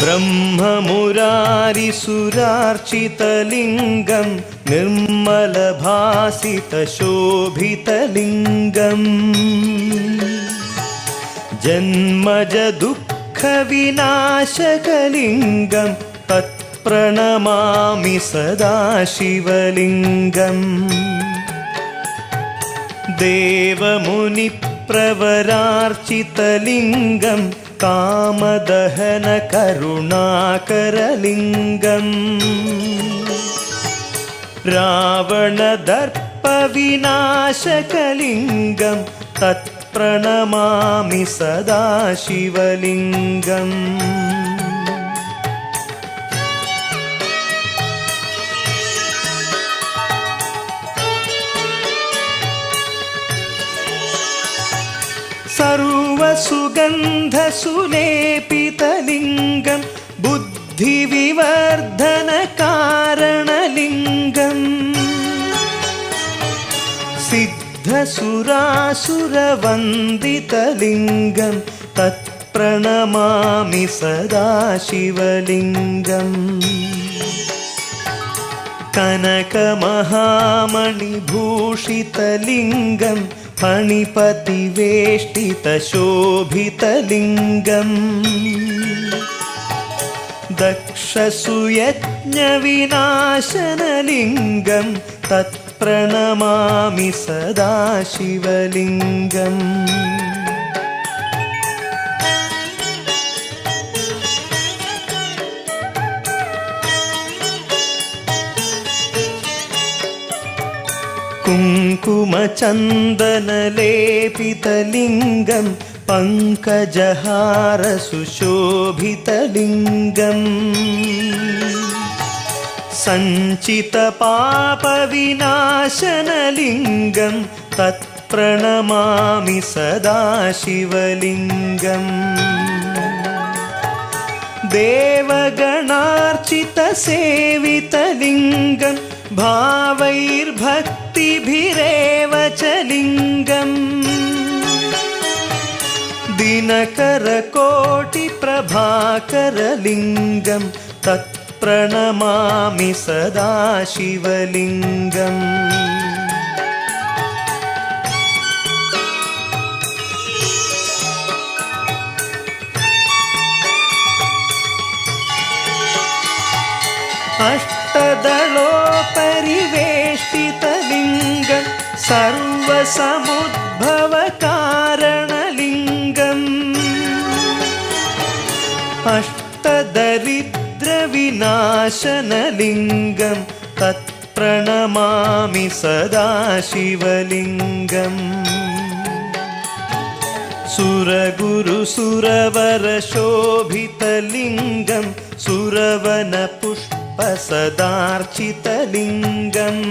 ब्रह्ममुरारिसुरार्चितलिङ्गं निर्मलभासितशोभितलिङ्गम्। जन्मजदुःखविनाशकलिङ्गं तत्प्रणमामि सदाशिवलिङ्गम्। देवमुनिप्रवरार्चितलिङ्गं कामदहनकरुणाकरलिङ्गम्। रावणदर्पविनाशकलिङ्गं तत्प्रणमामि सदाशिवलिङ्गम्। सर्वसुगन्धसुलेपितलिङ्गं बुद्धिविवर्धनकारणलिङ्गम्। सिद्धसुरासुरवन्दितलिङ्गं तत्प्रणमामि सदाशिवलिङ्गम्। कनकमहामणिभूषितलिङ्गं फणिपतिवेष्टितशोभितलिङ्गम्। दक्षसुयज्ञविनाशनलिङ्गं तत्प्रणमामि सदाशिवलिङ्गम्। कुङ्कुमचन्दनलेपितलिङ्गं पङ्कजहारसुशोभितलिङ्गम्। सञ्चितपापविनाशनलिङ्गं तत्प्रणमामि सदाशिवलिङ्गम्। देवगणार्चितसेवितलिङ्गं भावैर्भक्तिभिरेव च लिङ्गम्। दिनकरकोटिप्रभाकरलिङ्गं तत्प्रणमामि सदाशिवलिङ्गम्। अष्टदलोपरिवेष्टितलिङ्गं सर्वसमुद्भवकारणलिङ्गम्। अष्टदरिद्रविनाशनलिङ्गं तत्प्रणमामि सदाशिवलिङ्गम्। सुरगुरुसुरवरशोभितलिङ्गं सुरवनपुष्पसदार्चितलिङ्गम्।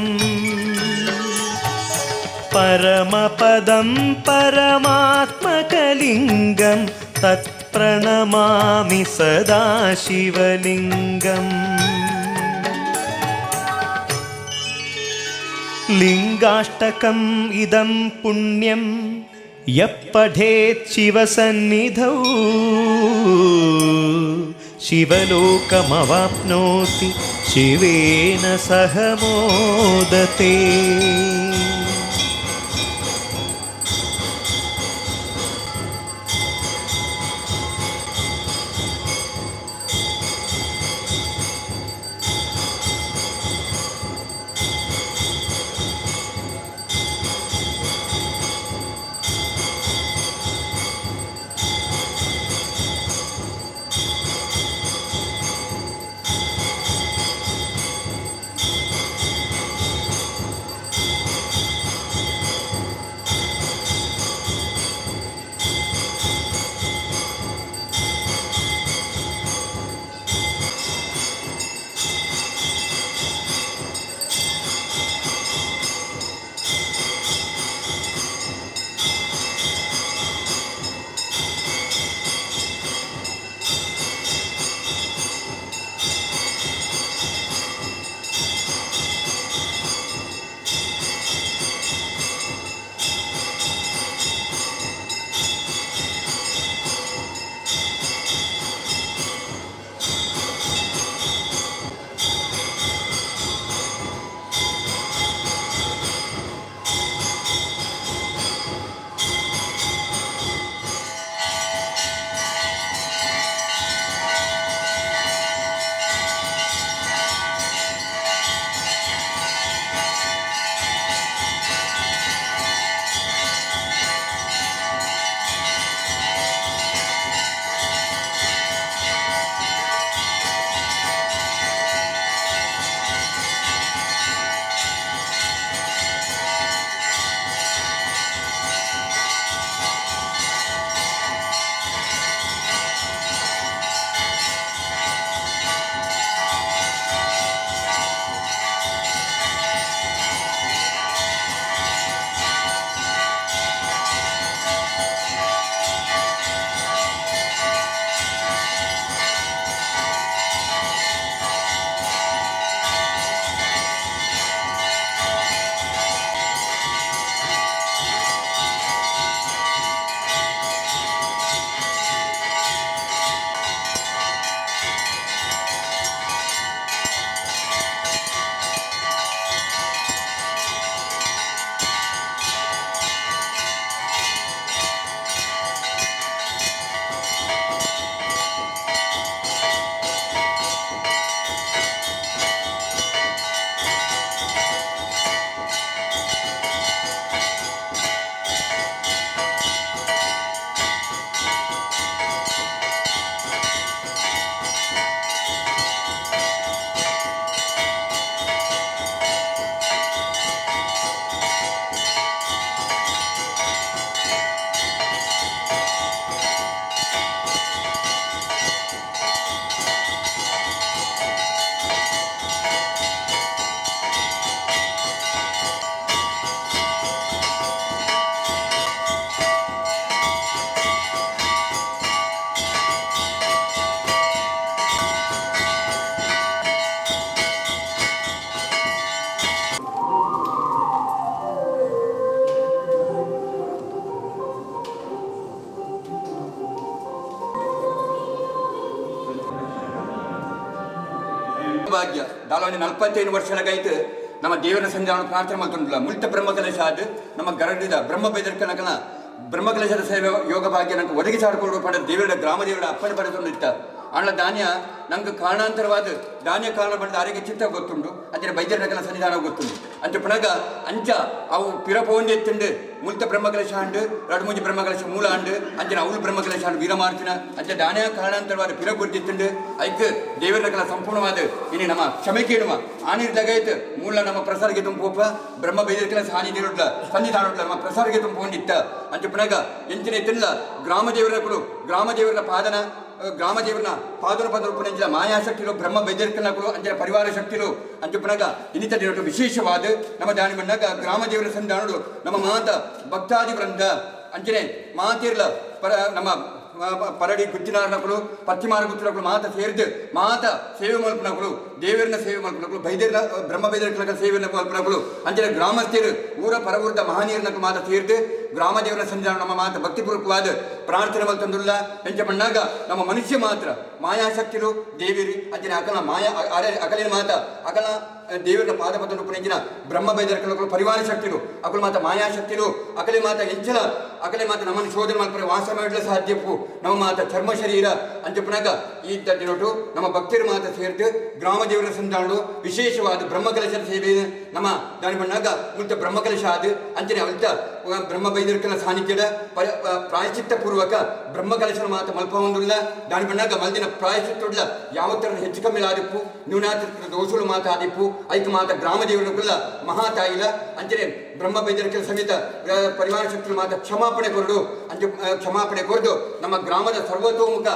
परमपदं परमात्मकलिङ्गं तत्प्रणमामि सदाशिवलिङ्गम्। लिङ्गाष्टकम् इदं पुण्यं यः पठेत् शिवसन्निधौ शिवलोकमवाप्नोति शिवेन सह मोदते। ಯೋಗ ಭಾಗ್ಯ ದಾಲೊಂಜಿ 45 ವರ್ಷಲಗೈತು ನಮ್ಮ ದೇವರ ಸನ್ನಿಧಾನ ಪ್ರಾರ್ಥನೆ ಮಲ್ತೊಂಡುಲ್ಲ ಮುಲ್ತ ಬ್ರಹ್ಮಕಲಶ ಆದ್ ನಮ್ಮ ಗರಡಿದ ಬ್ರಹ್ಮ ಬೈದರ್ಕನಕನ ಬ್ರಹ್ಮಕಲಶದ ಸೇವೆ ಯೋಗ ಭಾಗ್ಯ ನಂಗೆ ಒದಗಿಸಾಡ್ಕೊಂಡು ಪಡ ದೇವರ ಗ್ರಾಮ ದೇವರ ಅಪ್ಪಣೆ ಪಡೆದುಕೊಂಡಿತ್ತ ಆಂಡ ಧಾನ್ಯ ನಂಗೆ ಕಾರಣಾಂತರವಾದ ಧಾನ್ಯ ಕಾರಣ ಬಂದ ಆರೋಗ್ಯ ಚಿತ್ತ ಗೊತ್ತುಂಡು ಅಂಚನೆ ಬೈದ್ಯರನಕನ ಸನ್ನಿಧಾನ ಗೊತ್ತುಂಡು ಅಂಚ ಪುನಗ ಅಂಚ ಅವು ಪಿರಪೋಂಡೆ ಎತ್ತುಂಡು ಮುಲ್ತ ಬ್ರಹ್ಮಕಲಶ ಆಂಡು ರಡ್ಮುಂಜಿ ಬ್ರಹ್ಮಕಲಶ ಮೂಲ ಆಂಡು ಅಂಚನೆ ಅವಳು ಬ್ರಹ್ಮಕಲಶ ಆಂಡು ವೀರಮಾರ್ಜುನ ಅಂಚ ಧಾನ್ಯ ಕಾರಣಾಂತರವಾದ ಪಿರ ಗುರ್ತಿತ್ತುಂಡು ಐಕ್ ದೇವರನಕಲ ಸಂಪೂರ್ಣವಾದ ಇನಿ ನಮ್ಮ ಕ್ಷಮೆ ಕೇಳುವ ಆನಿರ್ದಾಗಾಯ್ತು ಮೂಲ ನಮ್ಮ ಪ್ರಸಾರಕ್ಕೆ ತುಂಬೋಪ ಬ್ರಹ್ಮ ಬೈದ್ಯರ್ಕಲ ಸಾನ್ನಿಧ್ಯ ಸನ್ನಿಧಾನ ನಮ್ಮ ಪ್ರಸಾರಕ್ಕೆ ತುಂಬಿಕೊಂಡಿತ್ತ ಅಂಚ ಪುನಗ ಎಂಚಿನ ತಿಲ್ಲ ಗ್ರಾಮ ದೇವರಕುಲು ಗ್ರಾಮ ದೇವರ ಪಾದನ ಗ್ರಾಮ ದೇವರನ ಪಾದನ ಪದರೂಪನ ಮಾಯಾಶಕ್ತಿಲು ಬ್ರಹ್ಮ ಬೈದ್ಯರ್ಕನಕುಲು ಅಂಚನೆ ಪರಿವಾರ ಶಕ್ತಿಲು ಅಂಚ ಪುನಗ ಇನ್ನಿತ ದಿನಟ್ಟು ವಿಶೇಷವಾದ ನಮ್ಮ ದಾನಿ ಮಣ್ಣಾಗ ಗ್ರಾಮ ದೇವರ ಸನ್ನಿಧಾನಡು ನಮ್ಮ ಮಾತ ಭಕ್ತಾದಿ ವೃಂದ ಅಂಚನೆ ಮಾತಿರ್ಲ ಪರ ನಮ್ಮ ಪರಡಿ ಗುತ್ತಿನಾರನಕುಲು ಪತ್ತಿಮಾರ ಗುತ್ತಿನಕುಲು ಮಾತ ಸೇರಿದು ಮಾತ ಸೇವೆ ಮಲ್ಪನಕುಲು ದೇವರನ್ನ ಸೇವೆ ಮಲ್ಪನಕುಲು ಬೈದ್ಯರ ಬ್ರಹ್ಮ ಬೈದ್ಯರ ಸೇವೆ ಮಲ್ಪನಕುಲು ಅಂಚನೆ ಗ್ರಾಮಸ್ಥರು ಊರ ಪರವೂರದ ಮಹನೀಯರನಕುಲು ಮಾತ ಸೇರಿದು ಗ್ರಾಮ ದೇವರ ಸನ್ನಿಧಾನ ನಮ್ಮ ಮಾತ ಭಕ್ತಿಪೂರ್ವಕವಾದ ಪ್ರಾರ್ಥನೆ ಮಲ್ತಂದುಲ್ಲ ಎಂಚ ಮಣ್ಣಾಗ ನಮ್ಮ ಮನುಷ್ಯ ಮಾತ್ರ ಮಾಯಾಶಕ್ತಿಲು ದೇವಿರು ಅಂಚನೆ ಅಕಲ ಮಾಯಾ ಅಕಲಿನ ಮಾತ ಅಕಲ ದೇವರ ಪಾದ ಪದ ಬ್ರಹ್ಮ ಬೈದರ್ಕಲು ಪರಿವಾರ ಶಕ್ತಿಲು ಅಕಲು ಮಾತ ಮಾಯಾಶಕ್ತಿಲು ಅಕಲೆ ಮಾತ ಎಂಚಲ ಅಕಲೆ ಮಾತ ನಮ್ಮನ್ನು ಶೋಧನೆ ಮಲ್ಪರೆ ವಾಸ ಮಾಡಲು ಸಾಧ್ಯಪ್ಪು ನಮ್ಮ ಮಾತ ಚರ್ಮ ಶರೀರ ಅಂಚ ಪುನಗ ಈ ದಿನೊಟು ನಮ್ಮ ಭಕ್ತರ ಮಾತ ಸೇರಿದು ಗ್ರಾಮ ದೇವರ ಸನ್ನಿಧಾನಡು ವಿಶೇಷವಾದ ಬ್ರಹ್ಮಕಲಶದ ಸೇವೆ ನಮ್ಮ ದಾನಿ ಮಣ್ಣಾಗ ಮುಲ್ತ ಬ್ರಹ್ಮಕಲಶ ಆದ ಅಂಚನೆ ಅಲ್ತ ಬ್ರಹ್ಮ ಬೈದರ್ಕನ ಸಾನ್ನಿಧ್ಯದ ಪ್ರಾಯಶ್ಚಿತ್ತ ಪೂರ್ವಕ ಬ್ರಹ್ಮಕಲಶನ ಮಾತ ಮಲ್ಪವೊಂದುಲ್ಲ ದಾನಿ ಮಣ್ಣಾಗ ಮಲ್ದಿನ ಪ್ರಾಯಶ್ಚಿತ್ತುಡ್ಲ ಯಾವ ಥರ ಹೆಚ್ಚು ಕಮ್ಮಿ ಆದಿಪ್ಪು ನ್ಯೂನಾತಿ ದೋಷಗಳು ಮಾತ ಆದಿಪ್ಪು ಐಕ ಮಾತ ಗ್ರಾಮ ದೇವರನುಕುಲ್ಲ ಮಹಾತಾಯಿಲ ಅಂಚನೆ ಬ್ರಹ್ಮ ಬೈದರ್ಕಲ ಸಮೇತ ಪರಿವಾರ ಶಕ್ತಿಗಳು ಮಾತ ಕ್ಷಮಾಪಣೆ ಕೊರಡು ಅಂಚೆ ಕ್ಷಮಾಪಣೆ ಕೊರದು ನಮ್ಮ ಗ್ರಾಮದ ಸರ್ವತೋಮುಖ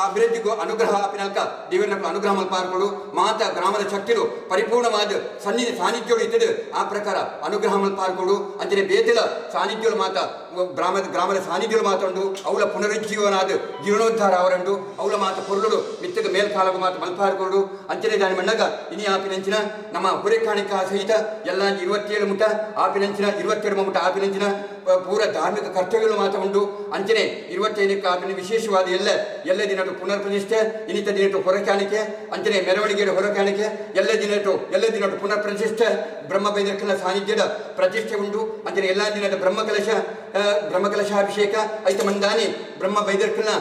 ಅಭಿವೃದ್ಧಿಗೂ ಅನುಗ್ರಹ ಅಪಿನಲ್ಕ ದೇವರನ ಅನುಗ್ರಹ ಮಲ್ಪಾರ್ಕೊಡು ಮಾತ ಗ್ರಾಮದ ಶಕ್ತಿಲು ಪರಿಪೂರ್ಣವಾದ ಸನ್ನಿಧಿ ಸಾನ್ನಿಧ್ಯೋಡು ಇತ್ತದು ಆ ಪ್ರಕಾರ ಅನುಗ್ರಹ ಮಲ್ಪಾರ್ಕೊಡು ಅಂಚನೆ ಬೇತಿಲ ಸಾನ್ನಿಧ್ಯೋಳು ಮಾತ ಗ್ರಾಮದ ಸಾನ್ನಿಧ್ಯೋಳು ಮಾತುಂಡು ಅವಳ ಪುನರುಜ್ಜೀವನಾದ ಜೀರ್ಣೋದ್ಧಾರ ಅವರಂಡು ಅವಳ ಮಾತ ಪೊರುಳು ಮಿತ್ತಗ ಮೇಲ್ಕಾಲಗು ಮಾತ ಮಲ್ಪಾರ್ಕೊಡು ಅಂಚನೆ ದಾನಿ ಮಣ್ಣಗ ಇನಿ ಆಪಿನಂಚಿನ ನಮ್ಮ ಹುರೆಕಾಣಿಕ ಸಹಿತ ಎಲ್ಲ 27 ಮುಟ ಆಪಿನಂಚಿನ 22 ಮುಟ ಆಪಿನಂಚಿನ ಪೂರ ಧಾರ್ಮಿಕ ಕರ್ತವ್ಯಗಳು ಮಾತ ಉಂಡು ಅಂಚನೆ 25 ಆಪಿನ ವಿಶೇಷವಾದ ಎಲ್ಲ ಎಲ್ಲ ದಿನಟು ಪುನರ್ ಪ್ರತಿಷ್ಠೆ ಇನ್ನಿತ ದಿನಟು ಹೊರಕಾಣಿಕೆ ಅಂಚನೆ ಮೆರವಣಿಗೆ ಹೊರಕಾಣಿಕೆ ಎಲ್ಲ ದಿನಟು ಪುನರ್ ಪ್ರತಿಷ್ಠೆ ಬ್ರಹ್ಮ ಬೈದರ್ಕನ ಸಾನ್ನಿಧ್ಯದ ಪ್ರತಿಷ್ಠೆ ಉಂಡು ಅಂಚನೆ ಎಲ್ಲ ದಿನದ ಬ್ರಹ್ಮಕಲಶ ಬ್ರಹ್ಮಕಲಶಾಭಿಷೇಕ ಐತ ಮಂದಾನಿ ಬ್ರಹ್ಮ ಬೈದರ್ಕನ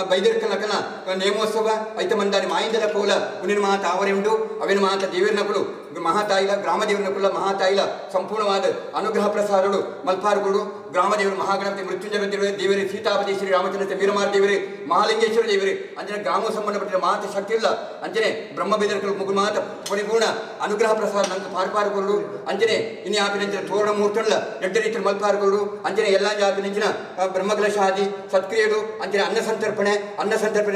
ಬೈದರ್ಕನಕನ ನೇಮೋತ್ಸವ ಐತ ಮಂದಾನಿ ಮಾಯಿಂದಲ ಕೋಲ ಉನಿನ ಮಾತ ಆವರೆ ಉಂಡು ಅವಿನ ಮಾತ ದೇವರನಕುಲು ಮಹಾತಾಯಿಲ ಗ್ರಾಮ ದೇವರನಕುಲ ಮಹಾತಾಯಿಲ ಸಂಪೂರ್ಣವಾದ ಅನುಗ್ರಹ ಪ್ರಸಾರಡು ಮಲ್ಪಾರುಗಳು ಗ್ರಾಮ ದೇವರು ಮಹಾಗಣಪತಿ ಮೃತ್ಯುಂಜಯ ದೇವರು ದೇವರೇ ಸೀತಾಪತಿ ಶ್ರೀ ರಾಮಚಂದ್ರ ವೀರಮಾರ ದೇವರೇ ಮಹಾಲಿಂಗೇಶ್ವರ ದೇವರೇ ಅಂಜನೆ ಗ್ರಾಮ ಸಂಬಂಧಪಟ್ಟ ಮಾತ ಶಕ್ತಿ ಇಲ್ಲ ಅಂಜನೆ ಬ್ರಹ್ಮ ಬೈದರ್ಕಲು ಮುಗು ಮಾತ ಪರಿಪೂರ್ಣ ಅನುಗ್ರಹ ಪ್ರಸಾದ ನಂಗೆ ಪಾರ್ಪಾರುಗಳು ಅಂಜನೆ ಇನ್ನು ಆಪಿನಂಚಿನ ತೋರಣ ಮೂರ್ತಲ್ಲ ಎಡ್ಡ ರೀತಿಯ ಮಲ್ಪಾರುಗಳು ಅಂಜನೆ ಎಲ್ಲ ಆಪಿನಂಚಿನ ಬ್ರಹ್ಮಕಲಶಾದಿ ಸತ್ಕ್ರಿಯೆಗಳು ಅಂಜನೆ ಅನ್ನ ಸಂತರ್ಪಣೆ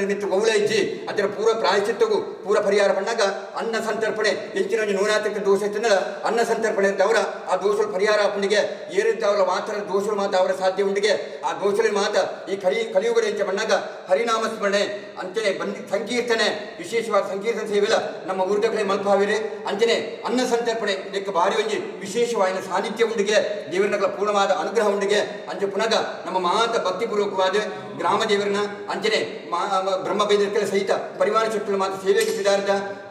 ನಿಮಿತ್ತ ಒೌಲ ಇಜ್ಜಿ ಅಂಜನೆ ಪೂರ್ವ ಪ್ರಾಯಶ್ಚಿತ್ತಗೂ ಪೂರ್ವ ಪರಿಹಾರ ಪಣ್ಣಾಗ ಅನ್ನ ಸಂತರ್ಪಣೆ ಎಂಚಿನ ನೂನಾತಕ್ಕೆ ದೋಷ ಇತ್ತಂದ್ರೆ ಅನ್ನ ಸಂತರ್ಪಣೆ ಅಂತವರ ಆ ದೋಷ ಪರಿಹಾರ ಅಪ್ಪನಿಗೆ ಏರಿದ್ದವರ ಮಾತ್ರ ದೋಷ ಮಾತ ಅವರ ಸಾಧ್ಯ ಉಂಡಿಗೆ ಆ ದೋಷ ಮಾತ ಈ ಕಲಿಯುಗದ ಎಂಚ ಬಣ್ಣಾಗ ಹರಿನಾಮ ಸ್ಮರಣೆ ಅಂಚನೆ ಬಂದಿ ಸಂಕೀರ್ತನೆ ವಿಶೇಷವಾದ ಸಂಕೀರ್ತನೆ ಸೇವಿಲ್ಲ ನಮ್ಮ ಊರ್ದಕಡೆ ಮಲ್ಪಾವಿರೆ ಅಂಚನೆ ಅನ್ನ ಸಂತರ್ಪಣೆ ಇದಕ್ಕೆ ಭಾರಿ ಒಂಜಿ ವಿಶೇಷವಾದ ಸಾನ್ನಿಧ್ಯ ಉಂಡಿಗೆ ದೇವರನಗಳ ಪೂರ್ಣವಾದ ಅನುಗ್ರಹ ಉಂಡಿಗೆ ಅಂಚೆ ಪುನಗ ನಮ್ಮ ಮಾತ ಭಕ್ತಿಪೂರ್ವಕವಾದ ಗ್ರಾಮ ದೇವರನ್ನ ಅಂಚನೆ ಬ್ರಹ್ಮ ಬೈದರ್ಕಲ ಸಹಿತ ಪರಿವಾರ ಶಕ್ತಿಗಳ ಮಾತ ಸೇವೆಗೆ ಸಿದ್ಧಾರ್ಥ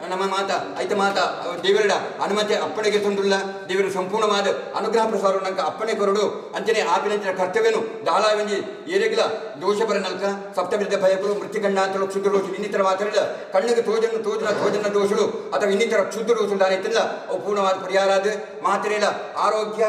ನಮ್ಮ ಮಾತ ಐತ ಮಾತ ದೇವರ ಅನುಮತಿ ಅಪ್ಪಣೆಗೆ ತಂದುಲ್ಲ ದೇವರ ಸಂಪೂರ್ಣವಾದ ಅನುಗ್ರಹ ಪ್ರಸಾರ ನಂಗೆ ಅಪ್ಪಣೆ ಕೊರಡು ಅಂಚನೆ ಆಪಿನಂಚಿನ ಕರ್ತವ್ಯನು ದಾಳಾವಂಜಿ ಏರೆಗಿಲ ದೋಷ ಬರ ನಲ್ಕ ಸಪ್ತವಿದ್ದ ಭಯಗಳು ಮೃತ್ಯುಗಂಡಾಂತರು ಕ್ಷುದ್ರ ದೋಷ ಇನ್ನಿತರ ಮಾತ್ರ ಕಣ್ಣಿಗೆ ತೋಜನ ತೋಜನ ತೋಜನ ದೋಷಗಳು ಅಥವಾ ಇನ್ನಿತರ ಕ್ಷುದ್ರ ದೋಷಗಳು ದಾನಿತ್ತಿಲ್ಲ ಅವು ಪೂರ್ಣವಾದ ಪರಿಹಾರ ಅದು ಮಾತ್ರೆಲ್ಲ ಆರೋಗ್ಯ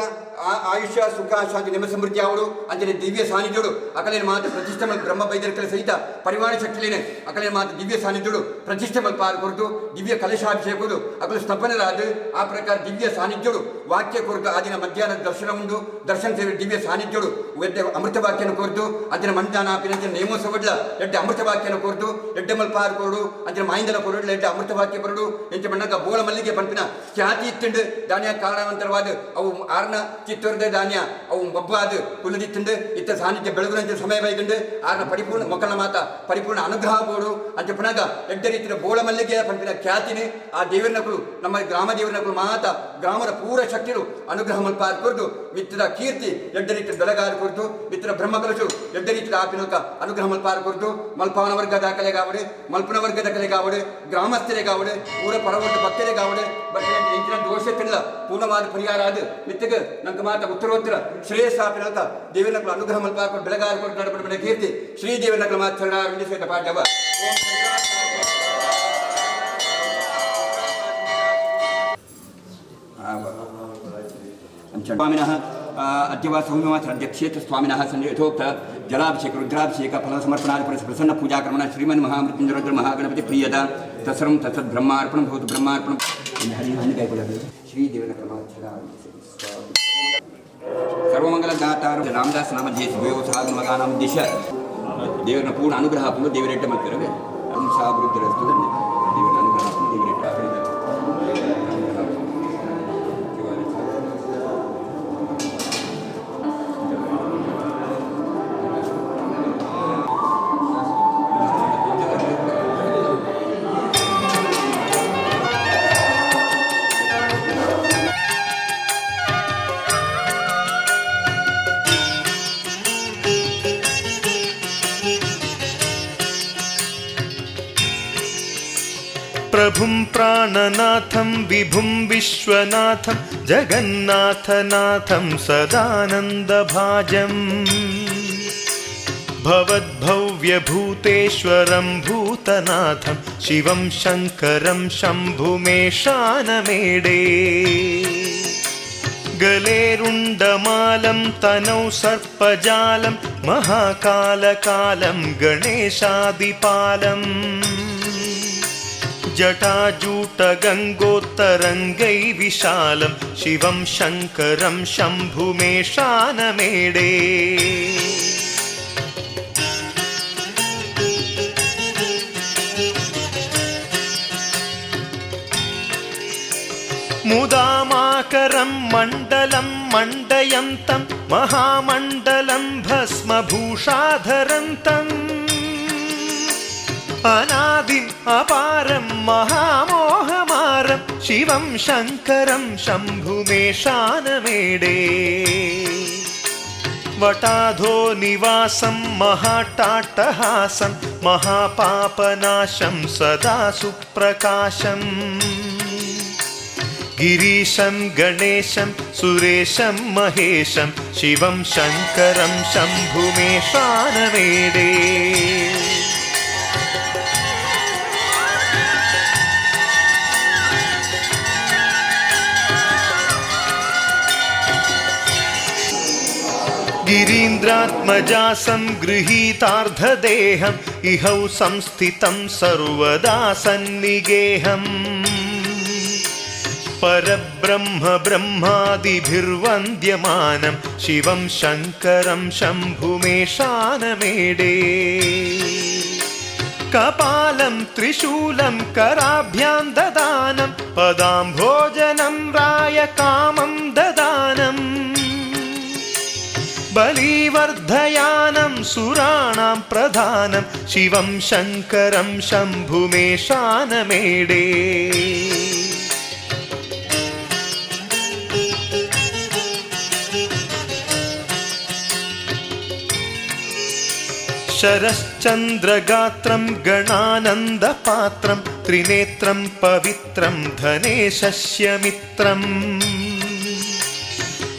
ಆಯುಷ್ಯ ಸುಖ ಶಾಂತಿ ನೆಮ್ಮ ಸಮೃದ್ಧಿ ಅವಳು ಅಂಚನೆ ದಿವ್ಯ ಸಾನ್ನಿಧ್ಯಗಳು ಅಕಲಿನ ಮಾತು ಪ್ರತಿಷ್ಠೆ ಬ್ರಹ್ಮ ಬೈದರ್ಕಲ ಸಹಿತ ಪರಿವಾರ ಶಕ್ತಿಲೇನೆ ಅಕಲಿನ ಮಾತು ದಿವ್ಯ ಸಾನ್ನಿಧ್ಯಗಳು ಪ್ರತಿಷ್ಠೆ ಮಲ್ಪಾರು ಕೊರತು ದಿವ್ಯ ಕಲಶಾಭಿಷೇಕಗಳು ಅಕಲು ಸ್ಥಾಪನರಾದ ಆ ಪ್ರಕಾರ ದಿವ್ಯ ಸಾನ್ನಿಧ್ಯಗಳು ವಾಕ್ಯ ಕೊರತು ಆ ದಿನ ಮಧ್ಯಾಹ್ನ ದರ್ಶನ ಉಂಡು ದರ್ಶನ ಸೇವೆ ದಿವ್ಯ ಸಾನ್ನಿಧ್ಯಗಳು ಎಡ್ಡೆ ಅಮೃತ ವಾಕ್ಯನ ಕೊರತು ಅಂಚಿನ ಮಂದಾನ ಪಿನಂಚಿನ ನೇಮೋತ್ಸವಡ್ಲ ಎಡ್ಡೆ ಅಮೃತ ವಾಕ್ಯನ ಕೊರತು ಎಡ್ಡೆ ಮಲ್ಪಾರು ಕೊರಡು ಅಂಚಿನ ಮಾಯಿಂದಲ ಕೊರಡ್ಲ ಎಡ್ಡೆ ಅಮೃತ ವಾಕ್ಯ ಬರಡು ಎಂಚ ಮಣ್ಣಗ ಬೋಳ ಮಲ್ಲಿಗೆ ಪಂಪಿನ ಖ್ಯಾತಿ ಇತ್ತುಂಡು ದಾನ್ಯ ಕಾರಣಾಂತರವಾದ ಅವು ಆರ್ನ ಚಿತ್ತೂರದ ಧಾನ್ಯ ಅವು ಬೊಬ್ಬಾದ್ ಕುಲ್ಲದಿತ್ತುಂಡು ಇತ್ತ ಸಾನ್ನಿಧ್ಯ ಬೆಳಗುನಂಚ ಸಮಯ ಬೈದುಂಡು ಆರ್ನ ಪರಿಪೂರ್ಣ ಮೊಕಲ ಮಾತ ಪರಿಪೂರ್ಣ ಅನುಗ್ರಹ ಬೋಡು ಅಂಚ ಪುನಗ ಎಡ್ಡೆ ರೀತಿಯ ಬೋಳ ಮಲ್ಲಿಗೆ ಪನ್ಪಿನ ಖ್ಯಾತಿನಿ ಆ ದೇವರನಕುಲು ನಮ್ಮ ಗ್ರಾಮ ದೇವರನಕುಲು ಮಾತ ಗ್ರಾಮದ ಪೂರ ಶಕ್ತಿರು ಅನುಗ್ರಹ ಮಲ್ಪಾರ್ ಕೊರ್ದು ಮಿತ್ತದ ಕೀರ್ತಿ ಎಡ್ಡೆ ರೀತಿಯ ಬೆಳಗಾರು ಕೊರ್ದು ಮಿತ್ರ ಬ್ರಹ್ಮಕಲಶು ಎಡ್ಡೆ ರೀತಿಯ ಆಪಿನಕ ಅನುಗ್ರಹ ಮಲ್ಪಾರ್ ಕೊರ್ದು ಮಲ್ಪಾವನ ವರ್ಗದ ಕಲೆಗಾವಡೆ ಮಲ್ಪನ ವರ್ಗದ ಕಲೆಗಾವಡೆ ಗ್ರಾಮಸ್ಥರಿಗಾವಡೆ ಊರ ಪರವಟ್ಟ ಭಕ್ತರಿಗಾವಡೆ ಬಟ್ ಇಂಚಿನ ದೋಷ ತಿಲ್ಲ ಪೂರ್ಣವಾದ ಪರಿಹಾರ ಅದು ಮಿತ್ತಗ ನಂಗೆ ಮಾತ ಉತ್ತರೋತ್ತರ ಶ್ರೇಯಸ್ ಆಪಿನಕ ದೇವನಕುಲು ಅನುಗ್ರಹ ಮಲ್ಪಾರ್ ಕೊಟ್ಟು ಬೆಳಗಾರು ಕೊಟ್ಟು ನಡಪಡ ಕೀರ್ತಿ ಶ್ರೀ ದೇವನಕುಲು ಮಾತ ಚರಣ ಪಾಠವ. स्वामिनः अद्य सौम्यमात्र अध्यक्षेत्र स्वामिनः यथोक्त जलाभिषेक रुद्राभिषेक फलसमर्पणादि प्रसन्न पूजाक्रमण श्रीमन् महामृत्युंजय महागणपति प्रियदा तत्सर्वं तत्सद् ब्रह्मार्पणं भवतु ब्रह्मार्पणं. श्रीदेवेन सर्वमंगलदातार रामदास नाम मगानाम दिश ದೇವರನ ಪೂರ್ಣ ಅನುಗ್ರಹ ಹಾಕೊಂಡು ದೇವರೇಟ ಮಾಡ್ತಾರೆ ಸಾಭಿವೃದ್ಧಿರಸ್ತು. ದೇವರ ಅನುಗ್ರಹ ಹಾಕೊಂಡು ದೇವರೇಟ. प्रभुं प्राणनाथं विभुं विश्वनाथं जगन्नाथनाथं सदानन्दभाजम् भवद्भव्यभूतेश्वरं भूतनाथं शिवं शङ्करं शम्भुमेशानमेडे गलेरुण्डमालं तनौ सर्पजालं महाकालकालं गणेशादिपालम् जटाजूटगङ्गोत्तरङ्गै विशालं शिवं शङ्करं शम्भुमेशानमेडे. मुदामाकरं मण्डलं मण्डयन्तं महामण्डलं भस्मभूषाधरं तम् अनादिम् अपारं महामोहमारं शिवं शङ्करं शम्भुमेशानमेडे. वटाधो निवासं महाटाट्टहासं महापापनाशं सदा सुप्रकाशम् गिरीशं गणेशं सुरेशं महेशं शिवं शङ्करं शम्भुमेशानमेडे. गिरीन्द्रात्मजा संगृहीतार्धदेहम् इहौ संस्थितं सर्वदा सन्निगेहम् परब्रह्म ब्रह्मादिभिर्वन्द्यमानं शिवं शङ्करं शम्भुमेशानमेडे. कपालं त्रिशूलं कराभ्यां ददानं पदाम्भोजनं रायकामं ददानम् बलिवर्धयानं सुराणां प्रधानं शिवं शङ्करं शम्भुमेशानमेडे. शरश्चन्द्रगात्रं गणानन्दपात्रं त्रिनेत्रं पवित्रं धनेशस्य मित्रम्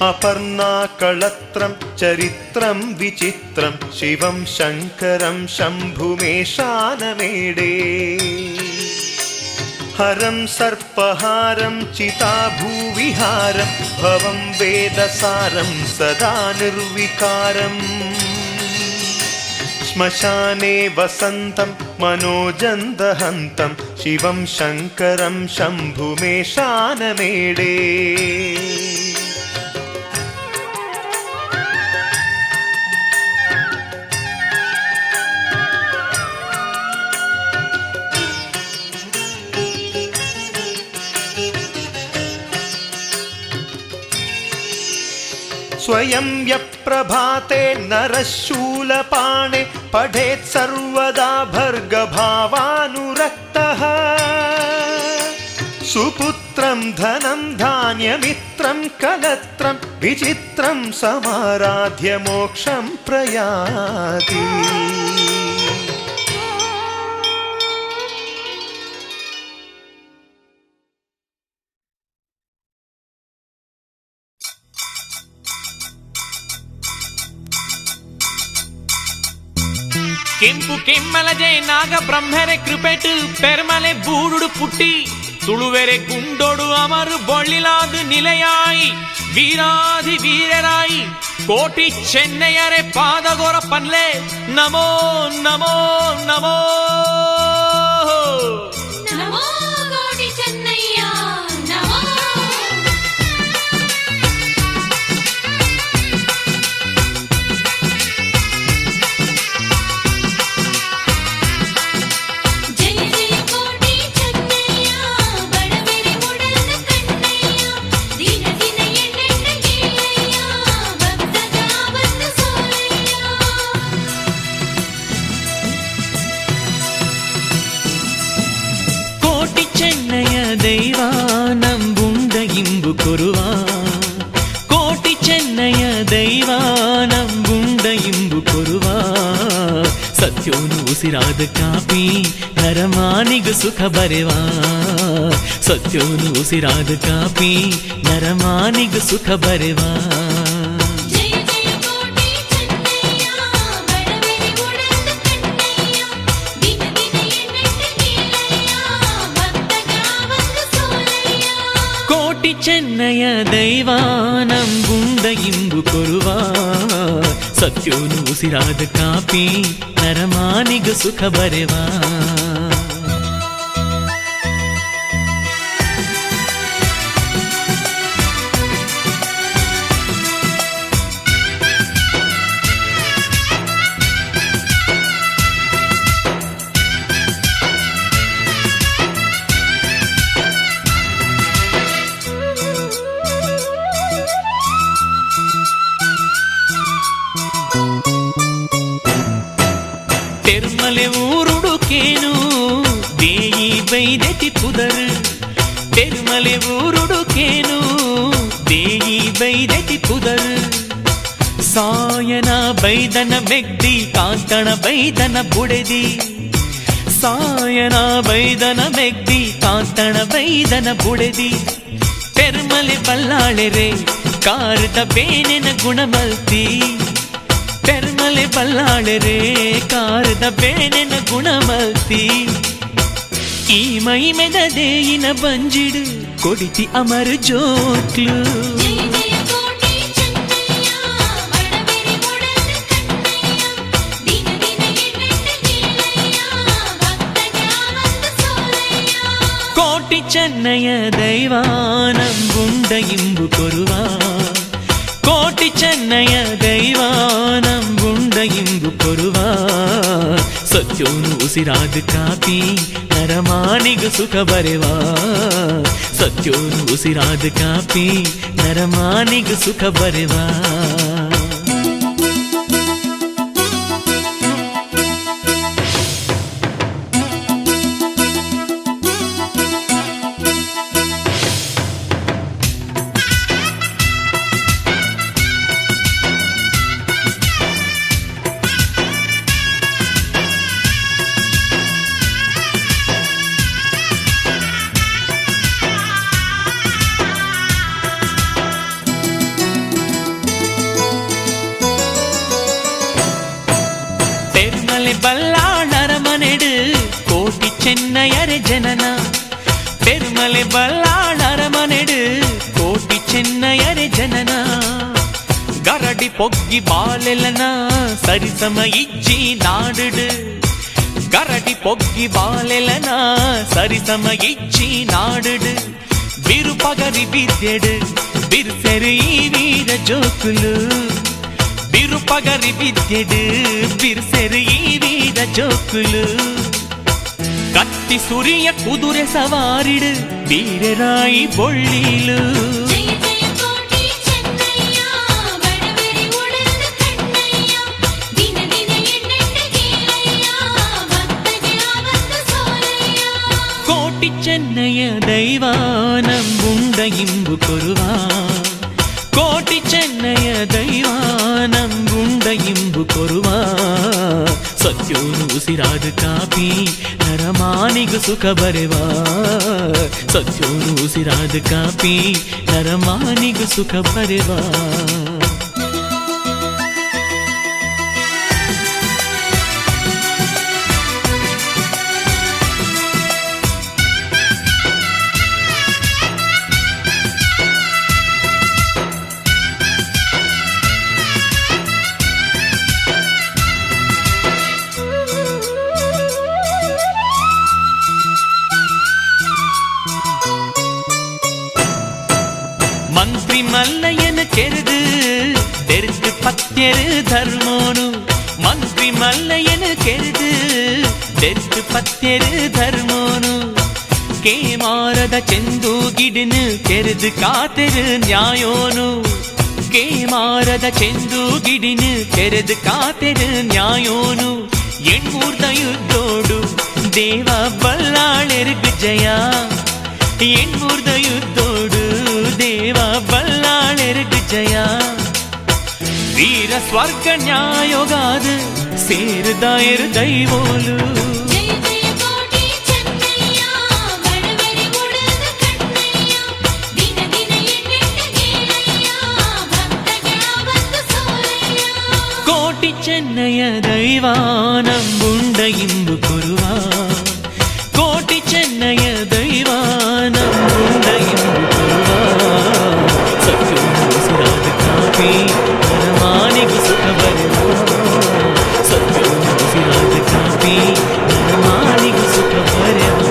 अपर्णाकळत्रं चरित्रं विचित्रं शिवं शङ्करं शम्भुमेशानमेडे. हरं सर्पहारं चिताभूविहारं भवं वेदसारं सदा निर्विकारम् श्मशाने वसन्तं मनोजन्दहन्तं शिवं शङ्करं शम्भुमेशानमेडे. स्वयं यः प्रभाते नरशूलपाणे पठेत् सर्वदा भर्गभावानुरक्तः। सुपुत्रं धनं धान्यमित्रं कलत्रं विचित्रं समाराध्य मोक्षं प्रयाति। ಕೆಂಪು ಕೆಮ್ಮಲಜೆ ನಾಗ ಬ್ರಹ್ಮರೆ ಕೃಪೆಟು ಪೆರ್ಮಲೆ ಬೂಡುಡು ಪುಟ್ಟಿ ತುಳುವೆರೆ ಗುಂಡೊಡು ಅಮರು ಬೊಳ್ಳಿಲಾದು ನಿಲೆಯಾಯಿ ವೀರಾಧಿ ವೀರರಾಯಿ ಕೋಟಿ ಚೆನ್ನಯ್ಯರೆ ಪಾದಗೋರ ಪನ್ಲೆ ನಮೋ ನಮೋ ನಮೋ. ನಮೋ ಕೋಟಿ ಚೆನ್ನಯ್ಯ ನಮೋ. ಜಯ ಜಯ ಕೋಟಿ ಚೆನ್ನಯ್ಯ, ಬಡವೆರೆ ಉಡಲ್ದ ಕಣ್ಣಯ್ಯ, ದಿನ ದಿನ ಎಣ್ಣೆಣ್ಣ ಏಳಯ್ಯ, ಭಕ್ತಗಾವಂತ ಸೋಲಯ್ಯ. ಕೋಟಿ ಚೆನ್ನಯ ದೈವ ನಂಬುಂಡ ಇಂಬು ಕೊರುವ, ಕೋಟಿ ಚೆನ್ನಯ ದೈವ ನಂಬುಂಡ ಇಂಬು ಕೊರುವ, ಸತ್ಯೋನು ಉಸಿರಾದ ಕಾಪಿ ನರಮಾನಿಗ ಸುಖ ಬರೆವ, ಸತ್ಯೋನು ಉಸಿರಾದ ಕಾಪಿ ನರಮಾನಿಗ ಸುಖ ಬರೆವ. ಜಯ ಜಯ ಕೋಟಿ ಚೆನ್ನಯ್ಯ, ಬಡವೆರೆ ಉಡಲ್ದ ಕಣ್ಣಯ್ಯ, ದಿನ ದಿನ ಎಣ್ಣೆಣ್ಣ ಏಳಯ್ಯ, ಭಕ್ತಗಾವಂತ ಸೋಲಯ್ಯ. ಕೋಟಿ ಚೆನ್ನಯ ದೈವ ನಂಬುಂಡ ಇಂಬು ಕೊರುವ, ಸತ್ಯೋನು ಉಸಿರಾದ ಕಾಪಿ ನರಮಾನಿಗ ಸುಖ ಬರೆವ. ಪೆರ್ಮಲೆ ಊರುಡುಕೇನು ದೇಯಿ ಬೈದೆತಿ ಪುದರು, ಪೆರ್ಮಲೆ ಊರುಡುಕೇನು ದೇಯಿ ಬೈದೆತಿ ಪುದರು, ಸಾಯನ ಬೈದನ ಮೆಗ್ದಿ ಕಾಂತಣ ಬೈದನ ಬುಡೆದಿ, ಸಾಯನ ಬೈದನ ಮೆಗ್ದಿ ಕಾಂತಣ ಬೈದನ ಬುಡೆದಿ, ಪೆರ್ಮಲೆ ಬಲ್ಲಾಳೆರೆ ಕಾರದ ಬೇನೆನ ಗುಣಮಲ್ತಿ, ಪೆರ್ಮಲೆ ಬಲ್ಲಾಳೆರೆ ಕಾರದ ಬೇನೆನ ಗುಣಮಲ್ತಿ, ಈ ಮೈ ಮೆದದೇಯಿನ ಬಂಜಿಡು ಕೊಡಿತಿ ಅಮರ ಜೋಕ್ಲು. ಜಯ ಜಯ ಕೋಟಿ ಚೆನ್ನಯ್ಯ, ಬಡವೆರೆ ಉಡಲ್ದ ಕಣ್ಣಯ್ಯ, ದಿನ ದಿನ ಎಣ್ಣೆಣ್ಣ ಏಳಯ್ಯ, ಭಕ್ತಗಾವಂತ ಸೋಲಯ್ಯ. ಕೋಟಿ ಚೆನ್ನಯ ದೈವ ನಂಬುಂಡ ಇಂಬು ಕೊರುವ, ಕೋಟಿ ಚೆನ್ನಯ ದೈವ ನಂಬುಂಡ ಇಂಬು ಕೊರುವ, ಸತ್ಯೋನು ಉಸಿರಾದ ಕಾಪಿ ನರಮಾನಿಗ ಸುಖ ಬರೆವ, ಸತ್ಯೋನು ಉಸಿರಾದ ಕಾಪಿ ನರಮಾನಿಗ ಸುಖ ಬರೆವ. ಪೆರ್ಮಲೆ ಬಲ್ಲಾಳರ ಮನೆಡು ಕೋಟಿ ಚೆನ್ನಯರೆ ಜನನ, ಪೆರ್ಮಲೆ ಬಲ್ಲಾಳರ ಮನೆಡು ಕೋಟಿ ಚೆನ್ನಯರೆ ಜನನ, ಗರಡಿ ಪೊಗ್ಗಿ ಬಾಲೆಲನ ಸರಿಸಮ ಇಜ್ಜಿ ನಾಡುಡು, ಗರಡಿ ಪೊಗ್ಗಿ ಬಾಲೆಲನ ಸರಿಸಮ ಇಜ್ಜಿ ನಾಡುಡು, ಬಿರುಪಗರಿ ಬಿದ್ದೆಡು ಬಿರ್ಸೆರು ಈ ವೀರ ಜೋಕುಲು, ಬಿರುಪಗರಿ ಬಿದ್ದೆಡು ಬಿರ್ಸೆರು ಈ ವೀರ ಜೋಕುಲು, ಕತ್ತಿ ಸುರಿಯ ಕುದುರೆ ಸವಾರಿಡು ವೀರರಾಯಿ ಬೊಳ್ಳಿಲು. ಜಯ ಜಯ ಕೋಟಿ ಚೆನ್ನಯ್ಯ, ಬಡವೆರೆ ಇಂಬು ಕೊರುವ. ಕೋಟಿ ಚೆನ್ನಯ ದೈವ ನಂಬುಂಡ ಇಂಬು ಕೊರುವ. ಸತ್ಯೋನು ಉಸಿರಾದ ಕಾಪಿ ನರಮಾನಿಗು ಸುಖ ಬರೆವ. ಸತ್ಯೋನು ಉಸಿರಾದ ಕಾಪಿ ನರಮಾನಿಗು ಸುಖ ಬರೆವ. ಮಂತ್ರಿ ಮಲ್ಲಯ್ಯನ ಕೆರೆದು ತೆರೆದು ಪತ್ಯರು ಧರ್ಮೋನು. ಮಂತ್ರಿ ಮಲ್ಲಯ್ಯನ ಕೆರೆದು ತೆರೆದು ಪತ್ಯರು ಧರ್ಮೋನು. ಕೇಮಾರದ ಚೆಂದು ಗಿಡನು ಕೆರೆದು ಕಾತೆರು ನ್ಯಾಯೋನು. ಕೇಮಾರದ ಚೆಂದು ಗಿಡಿನು ಕೆರೆದು ಕಾತೆರು ನ್ಯಾಯೋನು. ಎಣ್ಮೂರ್ದ ಯುದ್ಧೋಡು ದೇವ ಬಲ್ಲಾಳೆರ್ಗ್ ಜಯ. ಎಣ್ಮೂರ್ದ ಯುದ್ಧೋಡು ದೇವ ಬಲ್ಲಾಳೆರ್ಗ್ ಜಯ. ವೀರ ಸ್ವರ್ಗ ನ್ಯಾಯೋಗಾದ ಸೇರಿದಾಯರು ದೈವೋಲು. ಜಯ ಜಯ ಕೋಟಿ ಚೆನ್ನಯ್ಯ, ಬಡವರಿ ಉಡದ ಕಣ್ಣಯ್ಯ, ದಿನ ದಿನ ಎಣ್ಣೆಟ್ಟ ಕೇಳಯ್ಯ, ಭಕ್ತಗಳ ಬಂದು ಸೋಲಯ್ಯ. ಕೋಟಿ ಚೆನ್ನಯ ದೈವ ನಂಬುಂಡ ಇಂಬು ಕೊರುವ. ಕೋಟಿ ಚೆನ್ನಯ ದೈವ ನಂಬುಂಡ ಇಂಬು ಕೊರುವ. ಸತ್ಯೋನು ಉಸಿರಾದ ಕಾಪಿ ನರಮಾನಿಗೆ ಸುಖ ಬರುವ. ಸತ್ಯೋನು ಉಸಿರಾದ ಕಾಪಿ ನರಮಾನಿಗೆ ಸುಖ ಬರುವ.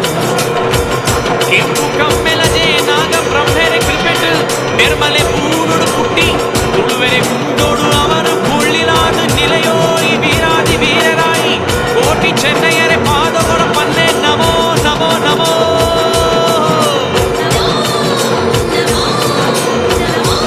ಕೆಂಪು ಕಮ್ಮೆಲಜೆ ನಾಗ ಬ್ರಹ್ಮೆರೆ ಕೃಪೆಟ್ ನಿರ್ಮಲೆ ಪೂರುಡು ಪುಟ್ಟಿ ತುಳುವೆರೆ ಗುಂಡೋಡು ಅವರು ಪುಳ್ಳಿಲಾದ ನಿಲಯೋಯಿ ವೀರಾದಿ ವೀರರಾಯಿ ಕೋಟಿ ಚೆನ್ನಯ್ಯರೆ ಪಾದಗೊಡ ಪನ್ನೆ ನಮೋ ನಮೋ ನಮೋ. ನಮೋ ನಮೋ ನಮೋ ನಮೋ.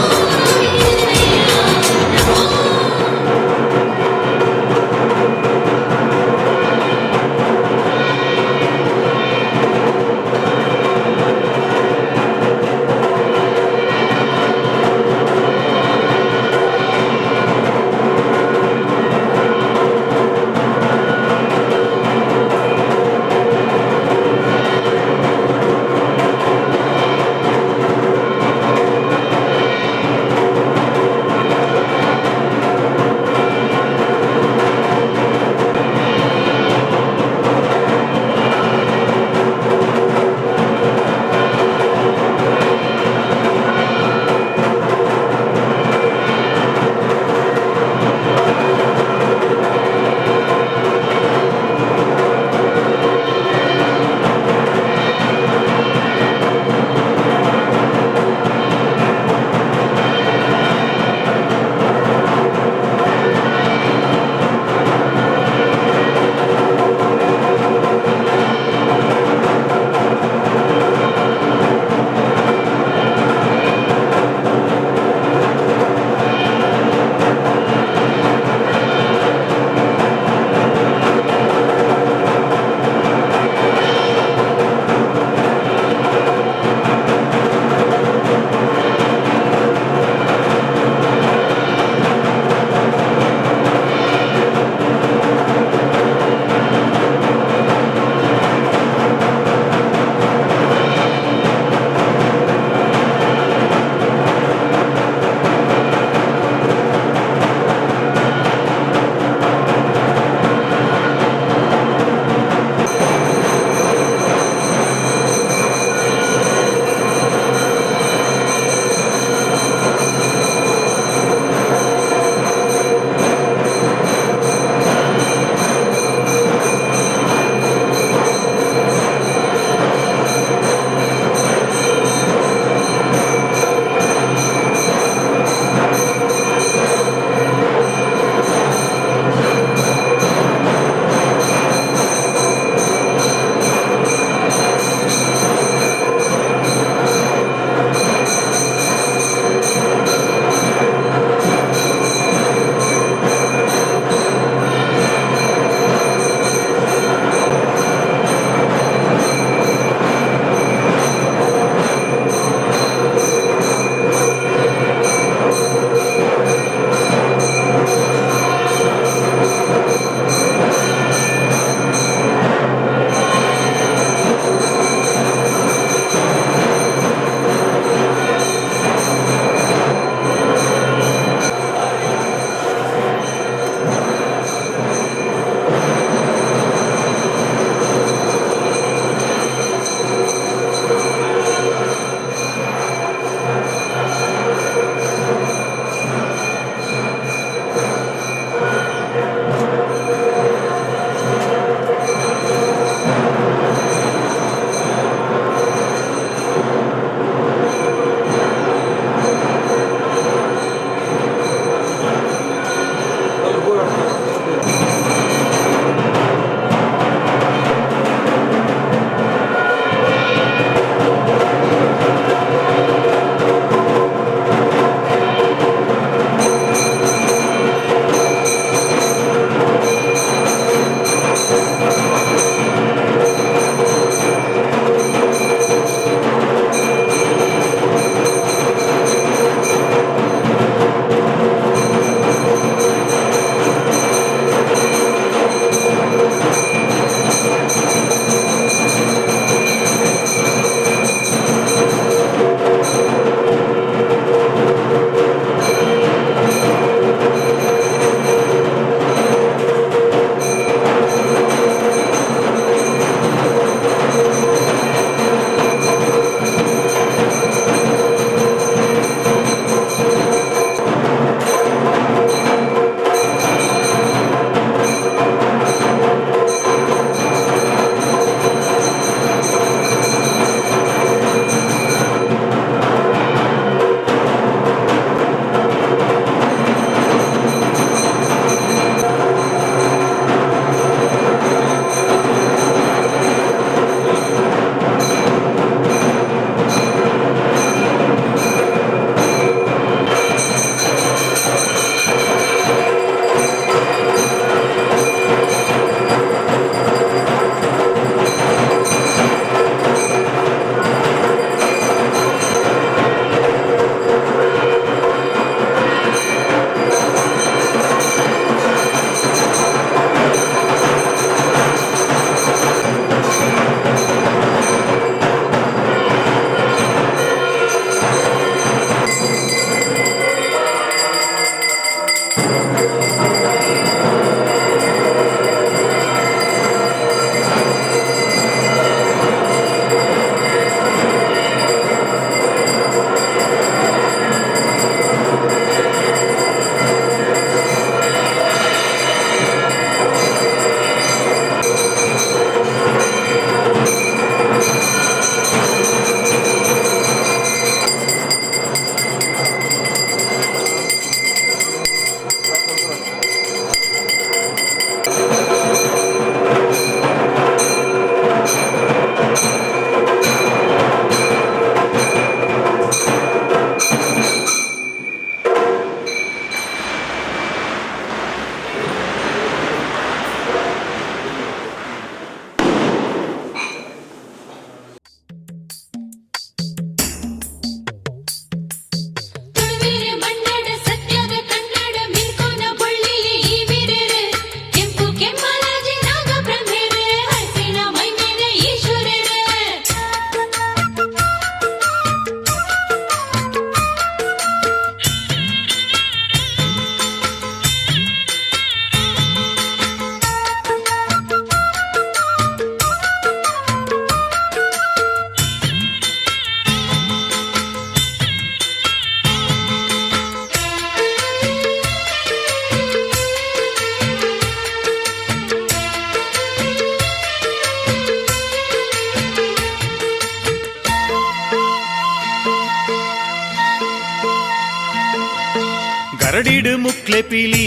ಗರಡಿಡು ಮುಕ್ಲೆ ಪಿಲಿ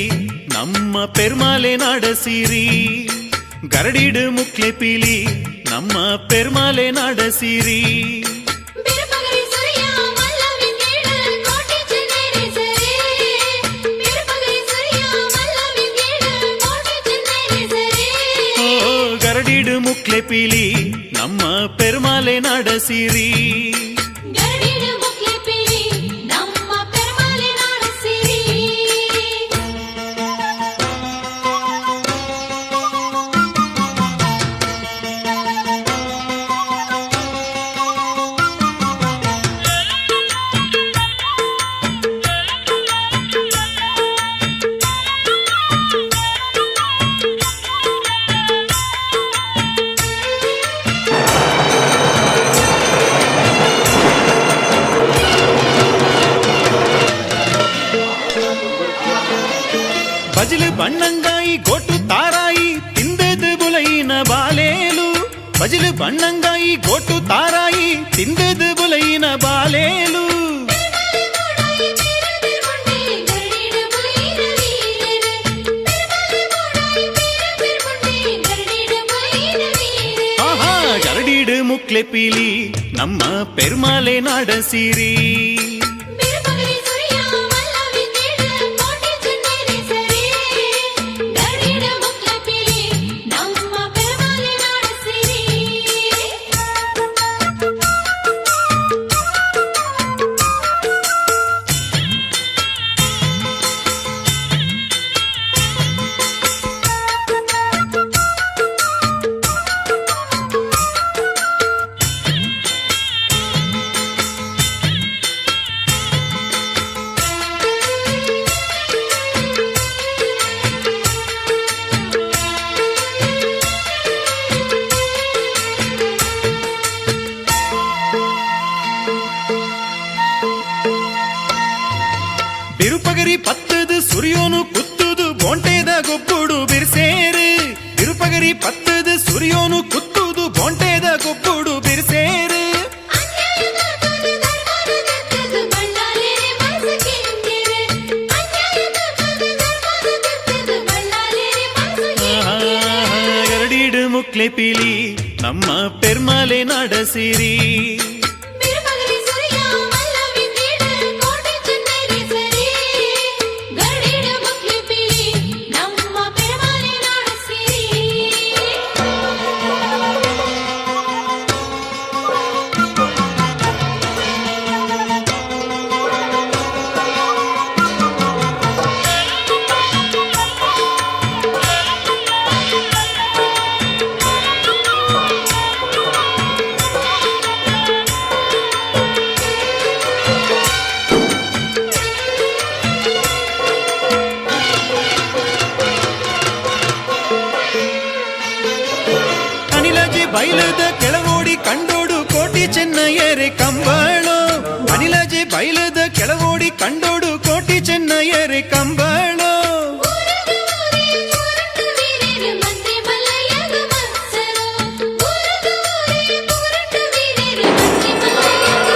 ನಮ್ಮ ಪೆರ್ಮಾಲೆ ನಾಡಸಿರಿ. ಗರಡಿಡು ಮುಕ್ಲೆ ಪಿಲಿ ನಮ್ಮ ಪೆರ್ಮಾಲೆ ನಾಡಸಿರಿ. ಬಿರುಪಗರಿ ಸುರಿಯ ಮಲ್ಲವಿಂಗೇಡ ಕೋಟಿ ಚೆನ್ನೈರೆ ಸರಿ. ಬಿರುಪಗರಿ ಸುರಿಯ ಮಲ್ಲವಿಂಗೇಡ ಕೋಟಿ ಚೆನ್ನೈರೆ ಸರಿ. ಓ ಗರಡಿಡು ಮುಕ್ಲೆ ಪಿಲಿ ನಮ್ಮ ಪೆರ್ಮಾಲೆ ನಾಡಸಿರಿ. ಗರಡಿಡು ಮುಕ್ಲೆ ಪಿಲಿ ನಮ್ಮ ಪೆರ್ಮಾಲೆ ನಾಡ ಸಿರಿ. ಬಜಲು ಬಣ್ಣಂಗಾಯಿ ಗೋಟು ತಾರಾಯಿ ತಿಂದದು ಬುಲೈನ ಬಾಲೇಲು. ಬಜಲು ಬಣ್ಣಂಗಾಯಿ ಗೋಟು ತಾರಾಯಿ ತಿಂದದು ಬುಲೈನ ಬಾಲೇಲು. ಆಹಾ ಗರಡಿಡು ಮುಕ್ಲೆ ಪೀಲಿ ನಮ್ಮ ಪೆರ್ಮಾಲೆ ನಾಡಸಿರಿ. ಬಿರುಪಗರಿ ಪತ್ತದು ಸುರಿಯೋನು ಕುತ್ತುದು ಬೋಂಟೆದ ಗೊಬ್ಬುಡು ಬಿರ್ಸೇರು. ಬಿರುಪಗರಿ ಪತ್ತದು ಸುರಿಯೋನು ಕುತ್ತುದು ಬೋಂಟೆದ ಗೊಬ್ಬುಡು ಬಿರ್ಸೇರು. ಗರಡಿಡು ಮುಕ್ಲೆ ಪೀಲಿ ನಮ್ಮ ಪೆರ್ಮಾಲೆ ನಾಡಸಿರಿ. ಬಿರುಪಗರಿ ಸುರಿಯ ಮಲ್ಲವಿಂಗೇಡ ಕೋಟೆ ಚೆನ್ನೈರೆ ಸರಿ. ಗರಡಿಡು ಮುಕ್ಲಿ ಪಿಲಿ ನಮ್ಮ ಪೆರ್ಮಾಲೆ ನಾಡ ಸಿರಿ. ಅನಿಲಜಿ ಬೈಲದ ಕೆಳವೋಡಿ ಕಂಡೋಡು ಕೋಟಿ ಚೆನ್ನಯ್ಯರೆ ಕಂಬಳು. ಅನಿಲಜಿ ಬೈಲದ ಕೆಳವೋಡಿ ಕಂಡೋಡು ಕೋಟಿ ಚೆನ್ನಯ್ಯರೆ ಕಂಬಳು. ಊರದು ಊರೇ ಪೂರಟ್ಟು ವೀರರು ಮಂತ್ರಿ ಮಲ್ಲಯ್ಯಗ ಮತ್ಸರು. ಊರದು ಊರೇ ಪೂರಟ್ಟು ವೀರರು ಮಂತ್ರಿ ಮಲ್ಲಯ್ಯಗ.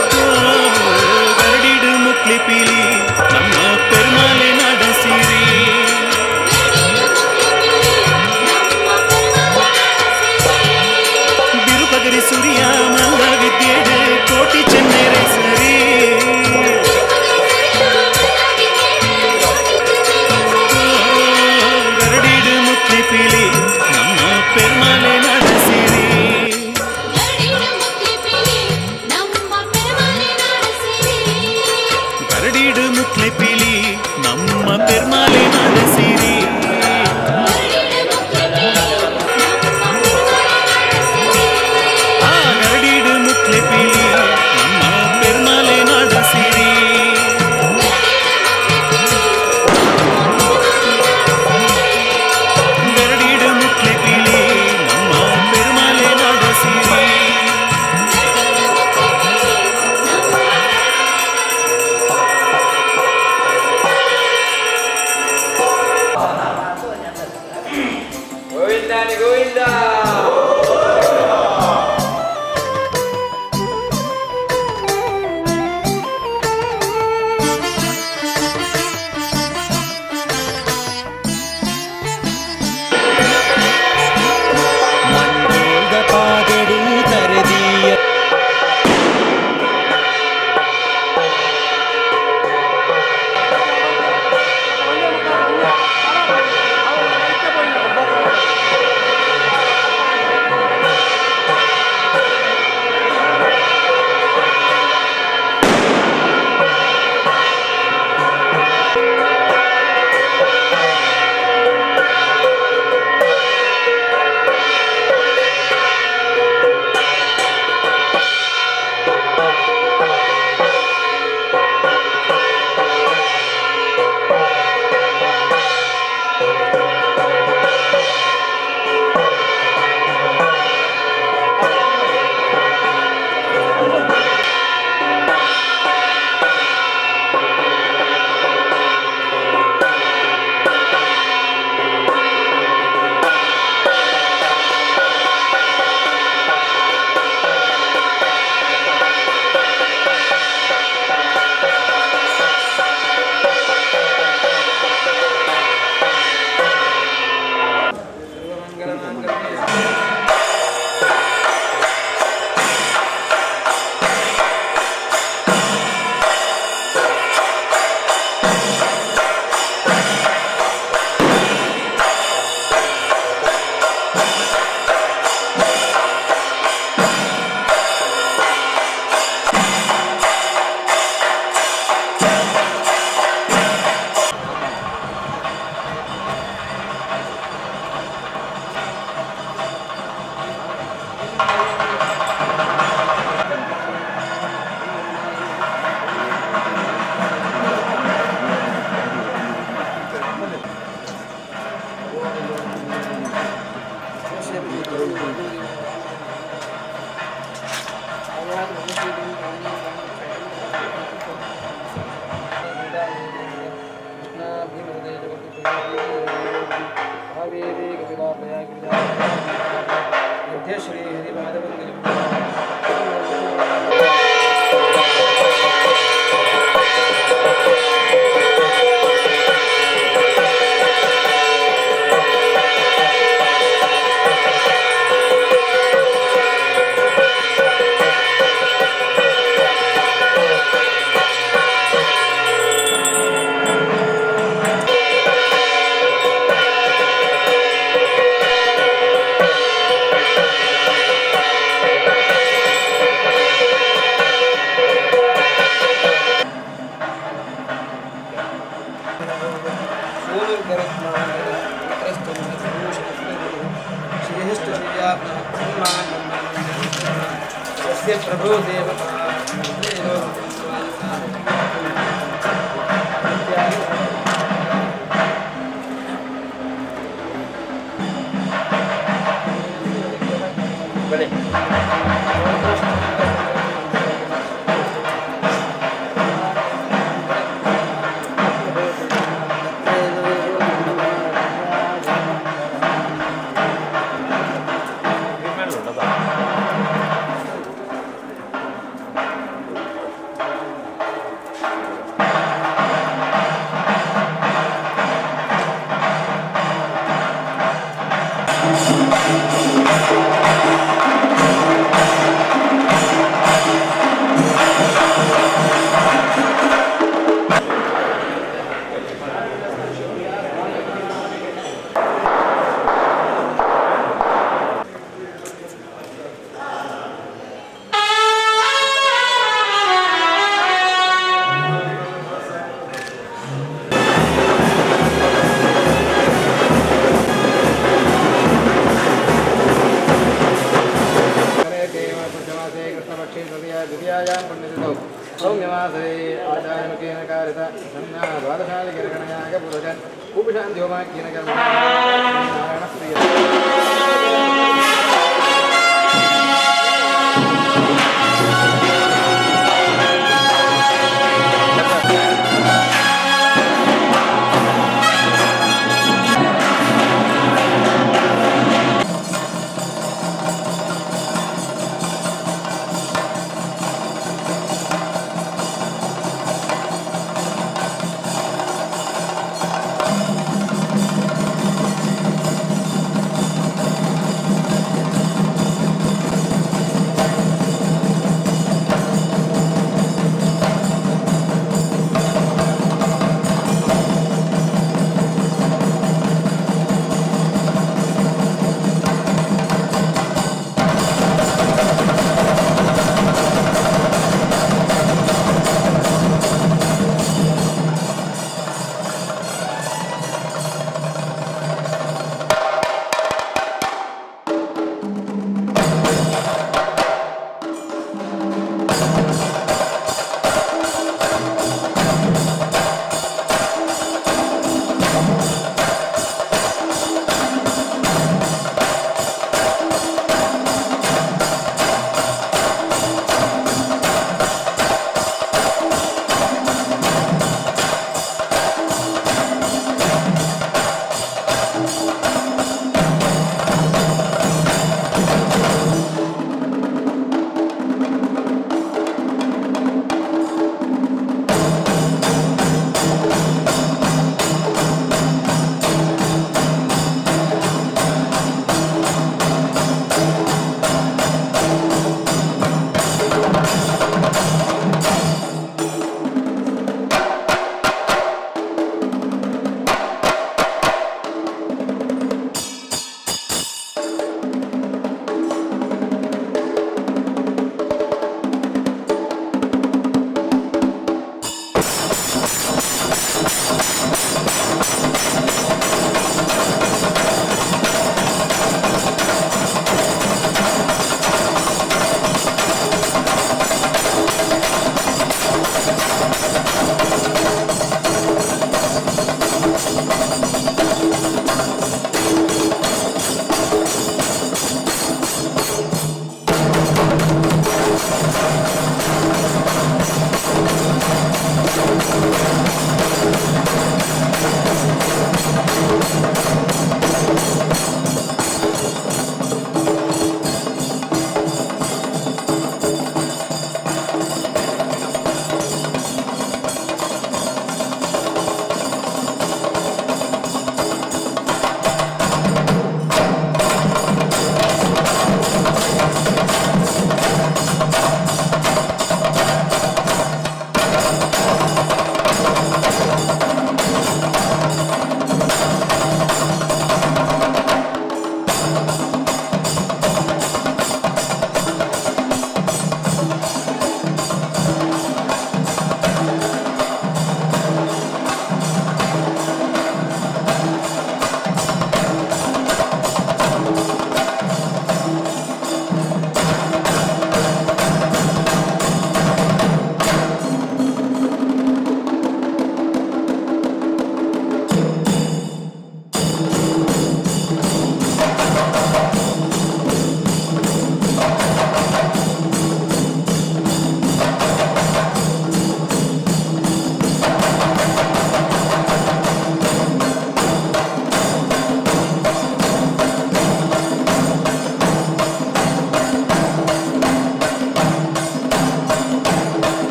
ಗರಡಿಡು ಮುಕ್ಲಿ ಪೀಲಿ ನಮ್ಮ ಪೆರ್ಮಾಲೆ ನಾಡಸಿರಿ. ಗರಡಿಡು ಮುಕ್ಲಿ ಪಿಲಿ ನಮ್ಮ ಪೆರ್ಮಾಲೆ ನಾಡ ಸಿರಿ. ಬಿರುಪಗರಿ ಸುರಿಯ ಮಲ್ಲ ವಿದ್ಯೆಡು ಕೋಟಿ ಚೆನ್ನೈರೆ ಸರಿ. ಬಿರುಪಗರಿ ಸುರಿಯ ಮಲ್ಲವಿಂಗೇಡ ಕೋಟಿ ಚೆನ್ನೈರೆ ಸರಿ. ಗರಡಿಡು ಮುಕ್ಲಿ ಪೀಲಿ ನಮ್ಮ ಪೆರ್ಮಾಲೆ ನಾಡಸಿರಿ. ಗರಡಿಡು ಮುಕ್ಲಿ ಪಿಲಿ ನಮ್ಮ ಪೆರ್ಮಾಲೆ ನಾಡ ಸಿರಿ. ಗರಡಿಡು ಮುಕ್ಲಿ ಪೀಲಿ ನಮ್ಮ ಪೆರ್ಮಾಲೆ ನಾಡಸಿರಿ. ಗರಡಿಡು ಮುಕ್ಲಿ ಪಿಲಿ ನಮ್ಮ ಪೆರ್ಮಾಲೆ ನಾಡ ಸಿರಿ. ಆ ಗರಡಿಡು ಮುಕ್ಲಿ ಪೀಲಿ ನಮ್ಮ ಪೆರ್ಮಾಲೆ ನಾಡಸಿರಿ. ಗರಡಿಡು ಮುಕ್ಲಿ ಪಿಲಿ ನಮ್ಮ ಪೆರ್ಮಾಲೆ ನಾಡ ಸಿರಿ. ಗರಡಿಡು ಮುಕ್ಲಿ ಪೀಲಿ ನಮ್ಮ ಪೆರ್ಮಾಲೆ ನಾಡಸಿರಿ. ಗರಡಿಡು ಮುಕ್ಲಿ ಪಿಲಿ ನಮ್ಮ प्रभु देवता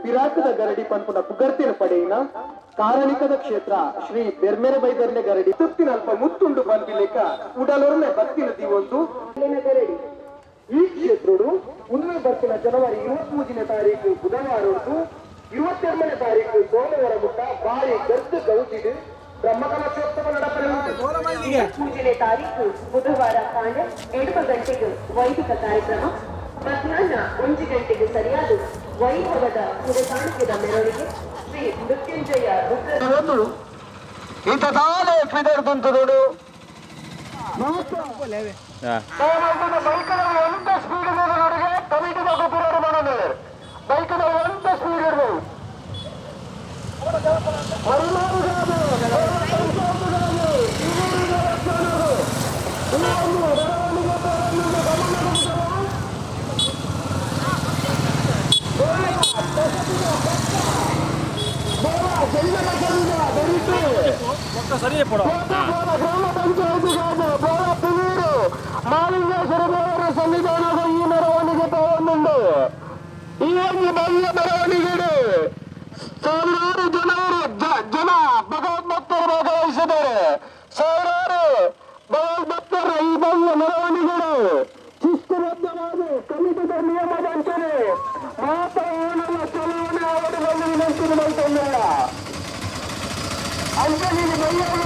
ಪಿರಾಕದ ಗರಡಿ ಪನ್ಪುನ ಪುಗರ್ತಿನ ಪಡೆಯಿನ ಕಾರಣಿಕದ ಕ್ಷೇತ್ರ ಶ್ರೀ ಬೆರ್ಮೆರೆ ಬೈದರ್ನೆ ಗರಡಿ ತುತ್ತಿನಲ್ಪ ಮುತ್ತುಂಡು ಪನ್ಪಿಲೇಕ ಉಡಲೊರ್ನೆ ಭಕ್ತಿನ ದಿವೊಂದು ಗರಡಿ. ಈ ಕ್ಷೇತ್ರಡು ಉನ್ಮೆ ಬರ್ಪಿನ ಜನವರಿ 23ನೇ ತಾರೀಕು ಬುಧವಾರ ಉಂಟು 22ನೇ ತಾರೀಕು ಸೋಮವಾರ ಮುಟ್ಟ ಬಾರಿ ಗದ್ದು ಗೌಜಿಡು ಬ್ರಹ್ಮಕಲಶೋತ್ಸವ ನಡಪರೆ ಉಂಟು. 23ನೇ ತಾರೀಕು ಬುಧವಾರ ಕಾಂಡೆ 8 ಗಂಟೆಗೆ ವೈದಿಕ ಕಾರ್ಯಕ್ರಮ, ಮಧ್ಯಾಹ್ನ 1 ಗಂಟೆಗೆ ಸರಿಯಾದ ವೈಭವದ ಪುರಸಾಣಿಕ್ಯದ ಮೆರವಣಿಗೆ ಶ್ರೀ ಮೃತ್ಯುಂಜಯ ರುದ್ರ ಸನ್ನಿಧಾನದ ಈ ಮೆರವಣಿಗೆ ತಗೊಂಡು ಈ ಒಂದು ಭವ್ಯ ಮೆರವಣಿಗೆ ಸಾವಿರಾರು ಜನರು ಜನ ಭಗವದ್ಭಕ್ತರು ಭಾಗವಹಿಸಿದ್ದಾರೆ. ಸಾವಿರಾರು ಭಗವದ್ಭಕ್ತರ ಈ ಭವ್ಯ ಮೆರವಣಿಗೆಗಳು ಶಿಸ್ತುಬದ್ಧವಾಗಿ ಕಮಿಟಿದ ನಿಯಮದಂತೆ ಮಾತಾ ಚಲಾವಣೆ ಅವರಲ್ಲಿ ವಿನಂತಿ ಮಾಡ್ಕೊಂಡಿಲ್ಲ. ಅಂಜಲಿ ಬೈಯವರು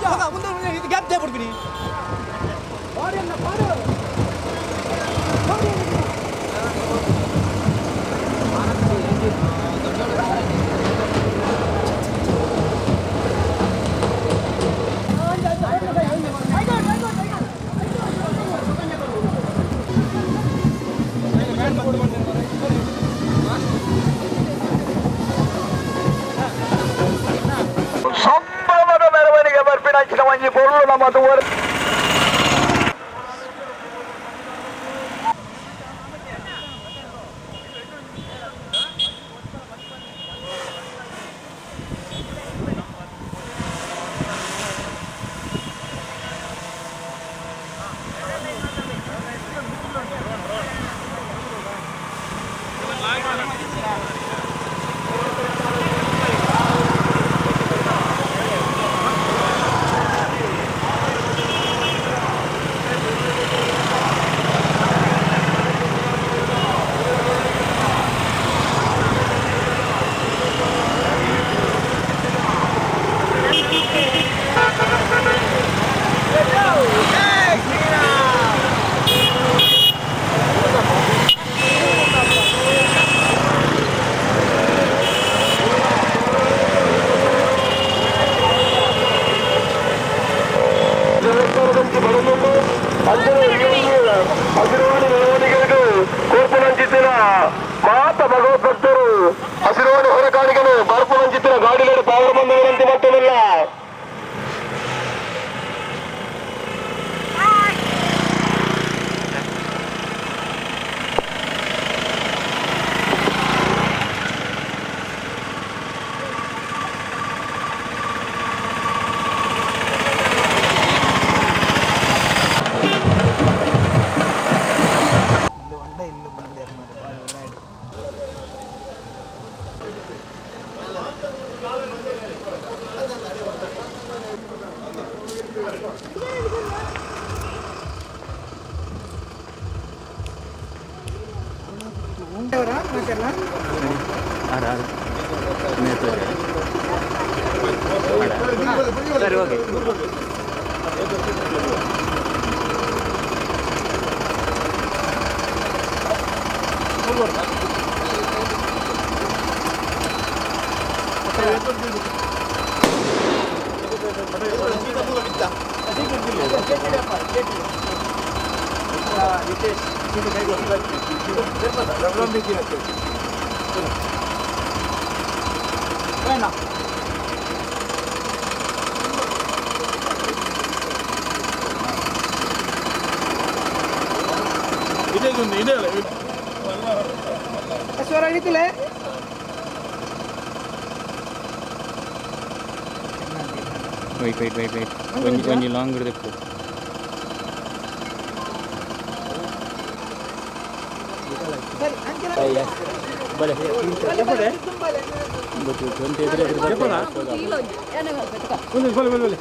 ಗ್ಯಾಪ್ ಬಿಡ್ತೀನಿ. ಸಂಭ್ರಮದ ಮೆರವಣಿಗೆ ಬರ್ಪಿನ ಒಂಜಿ ಪೊರ್ಲು ನಮ್ಮ ತೂವರೆ. ಮಾತ ಭಗವದ್ಭಕ್ತರು ಹಸಿರುವಾಣಿ ಹೊರಕಾಣಿಗನು ಬರ್ಪು ವಂಚಿತರ ಗಾಡಿಗಳು ಪಾವರ ಬಂದು ವಿನಂತಿ ಮತ್ತೊಂದಿಲ್ಲ. ಸರಿ okay. Wait, wait, wait, wait. ಒಂಜಿ ಲಾಂಗ್ ಇಡಬೇಕು. ಬಲೆ ಬಲೆ ಬಲೆ.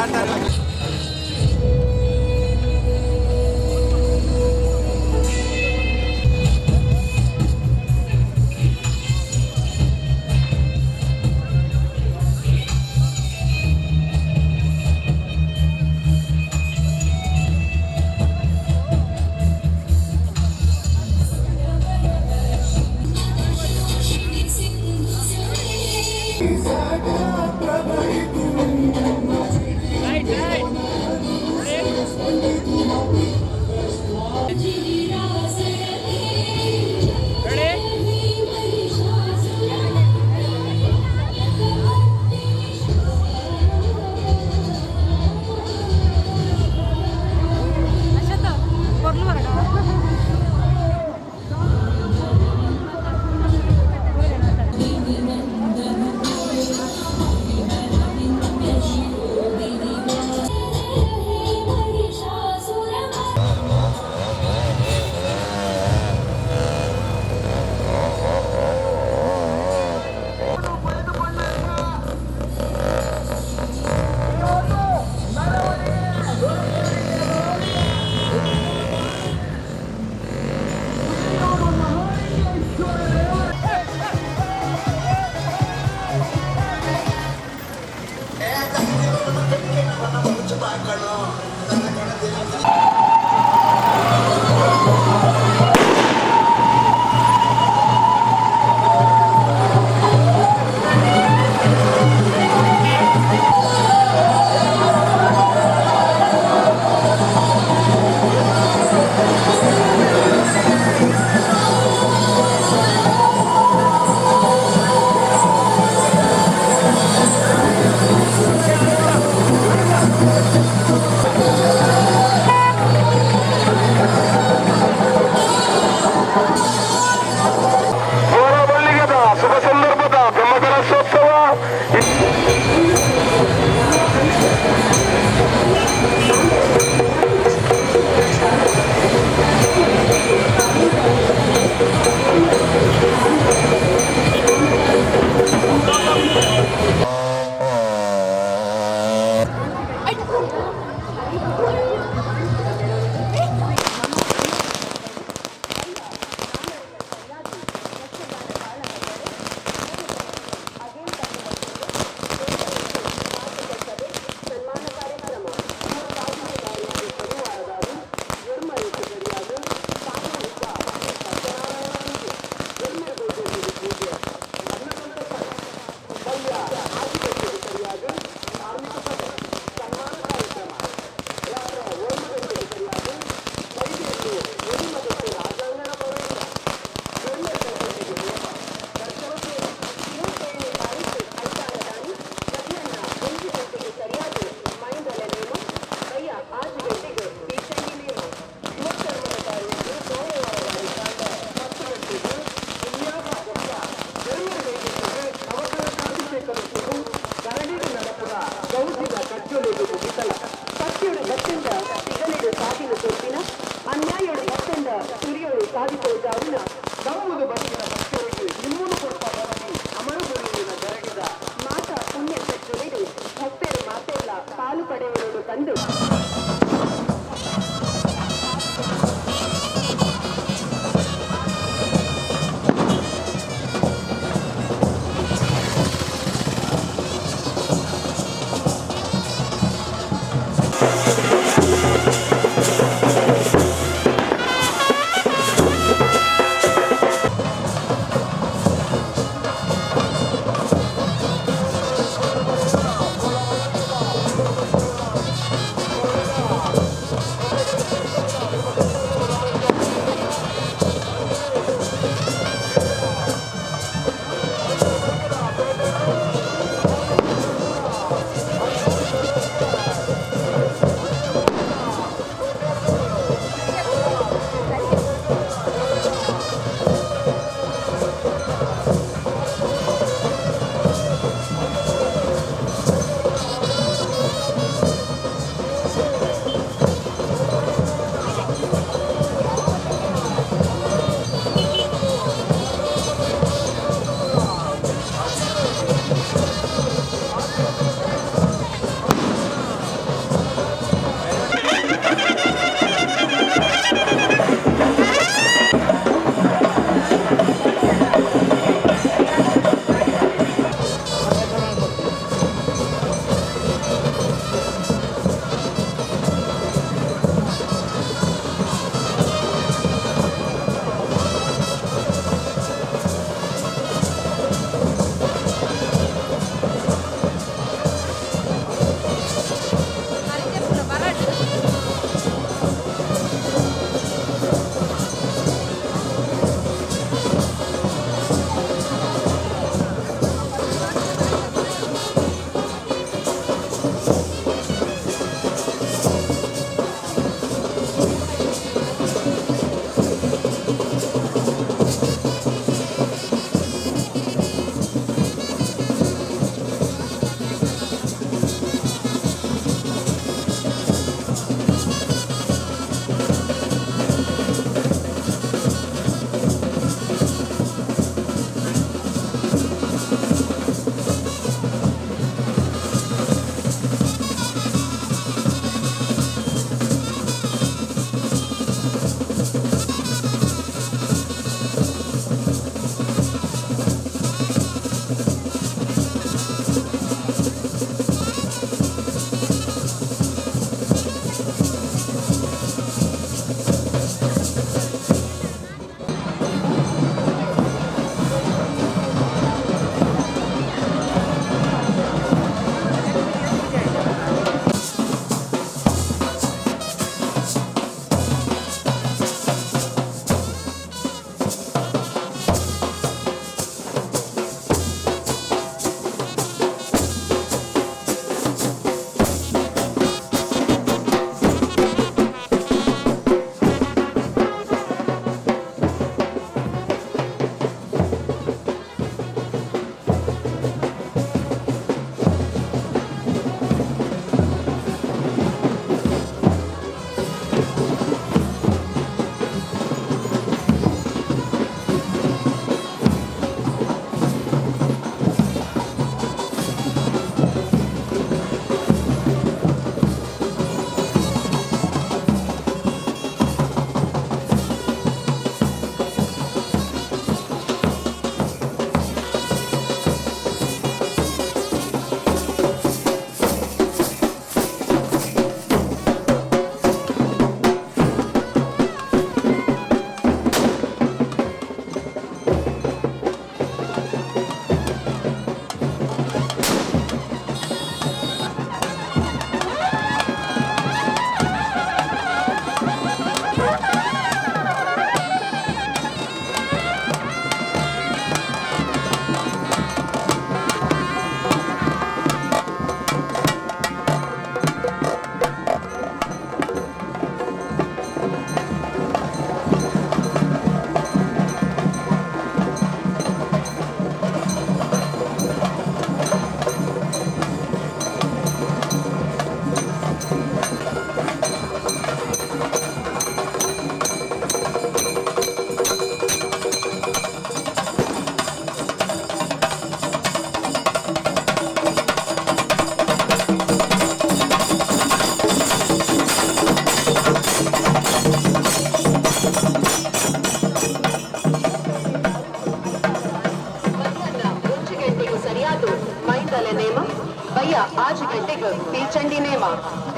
Thank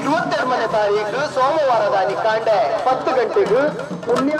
22ನೇ ತಾರೀಕು ಸೋಮವಾರದ ನಿಕಾಂಡೆ 10 ಗಂಟೆಗೆ ಪುಣ್ಯ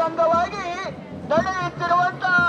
ಅಂಗವಾಗಿ ನಡೆಯುತ್ತಿರುವಂತಹ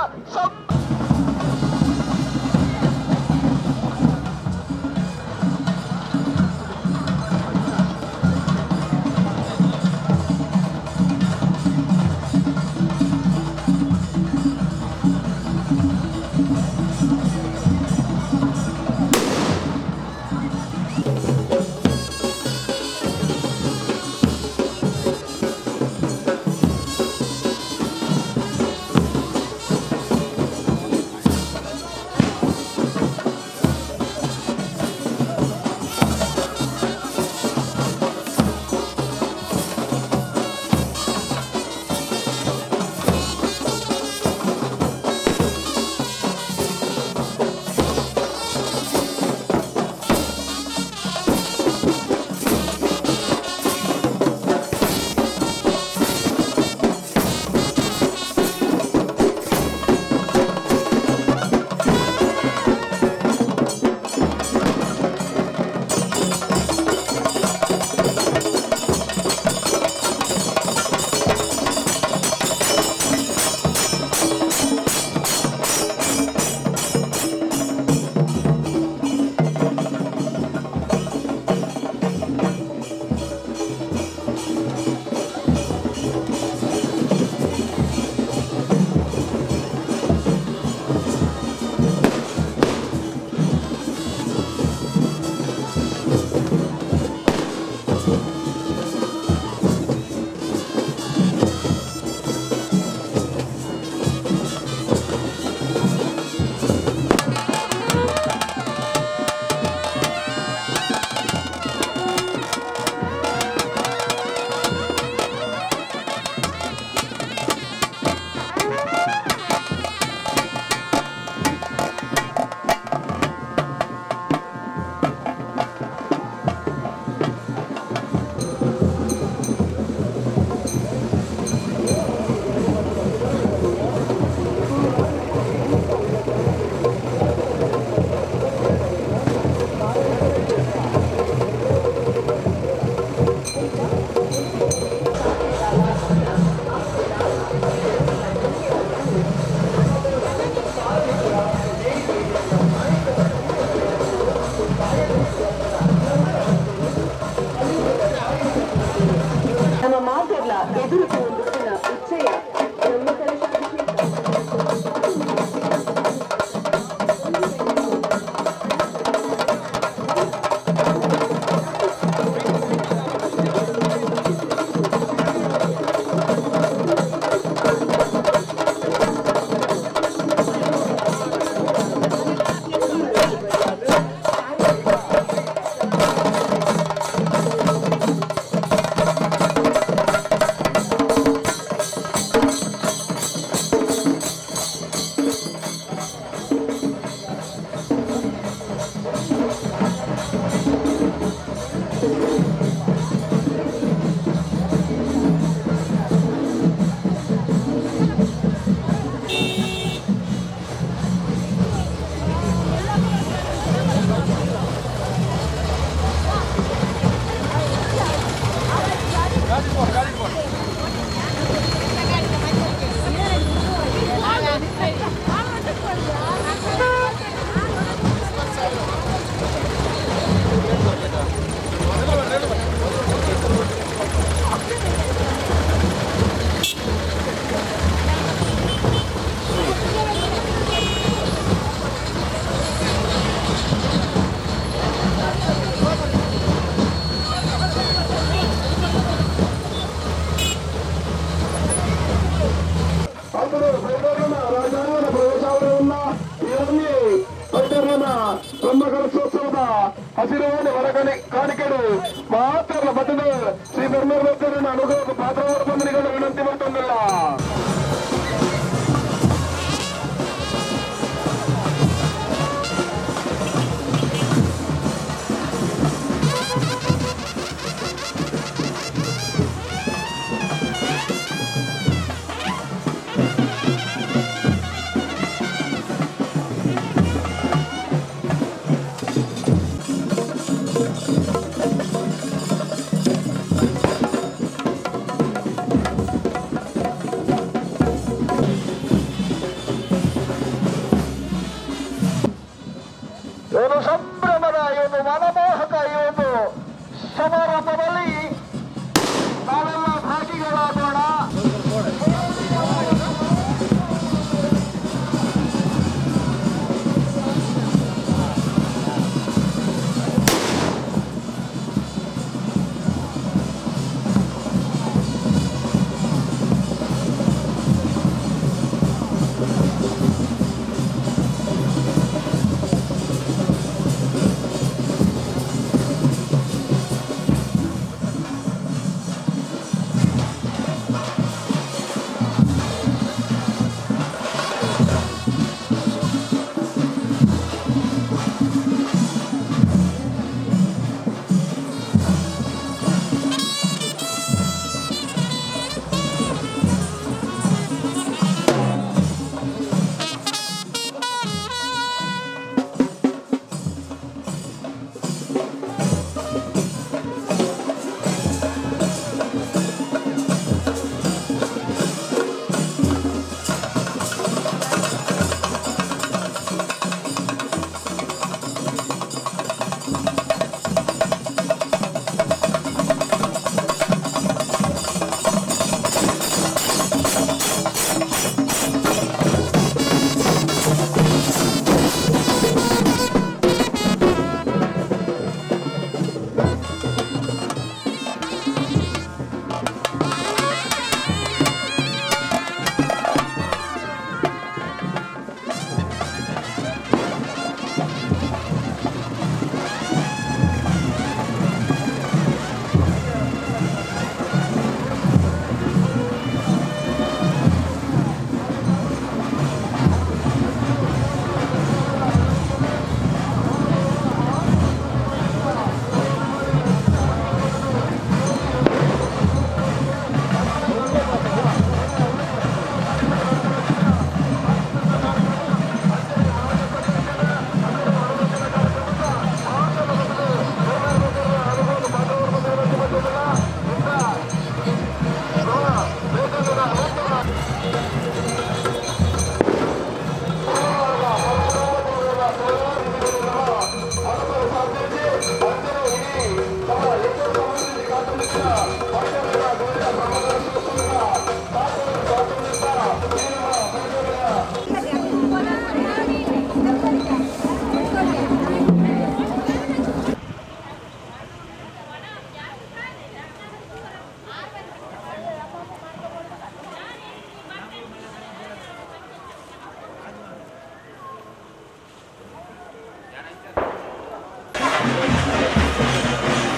ಹಸಿರುವಾಣಿ ಹೊರ ಕಾಣಿಕೆಡು ಮಾತ್ರ ಬತ್ತದ ಶ್ರೀ ಬೆರ್ಮೇರ್ ಭಕ್ತರನ್ನ ಅನುಗ್ರಹ ಪಾತ್ರವಾದ ಬಂಧನಿಗಳು ವಿನಂತಿ ಮಾಡ್ತೊಂದಿಲ್ಲ. ಒಂದು ಸಂಭ್ರಮದ ಈ ಒಂದು ಮನಮೋಹಕ ಈ ಒಂದು ಸಮಾರಂಭದಲ್ಲಿ ನಾವೆಲ್ಲ ಭಾಗಿಗಳಾಗೋಣ.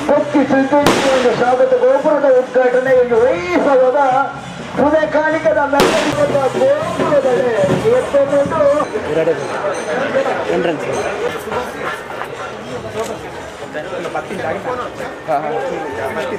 ಕುಕ್ಕಿ ಸ್ವಾಗತ ಗೋಪುರದ ಉದ್ಘಾಟನೆಯನ್ನು ವೈಭವದ ಪುನಃಕಾಲಿಕದ ಮೆರವಣಿಗೆಯ ಗೋಪುರದಲ್ಲಿ ಎತ್ತುಕೊಂಡು ಎಂಟ್ರೆನ್ಸ್ ಿ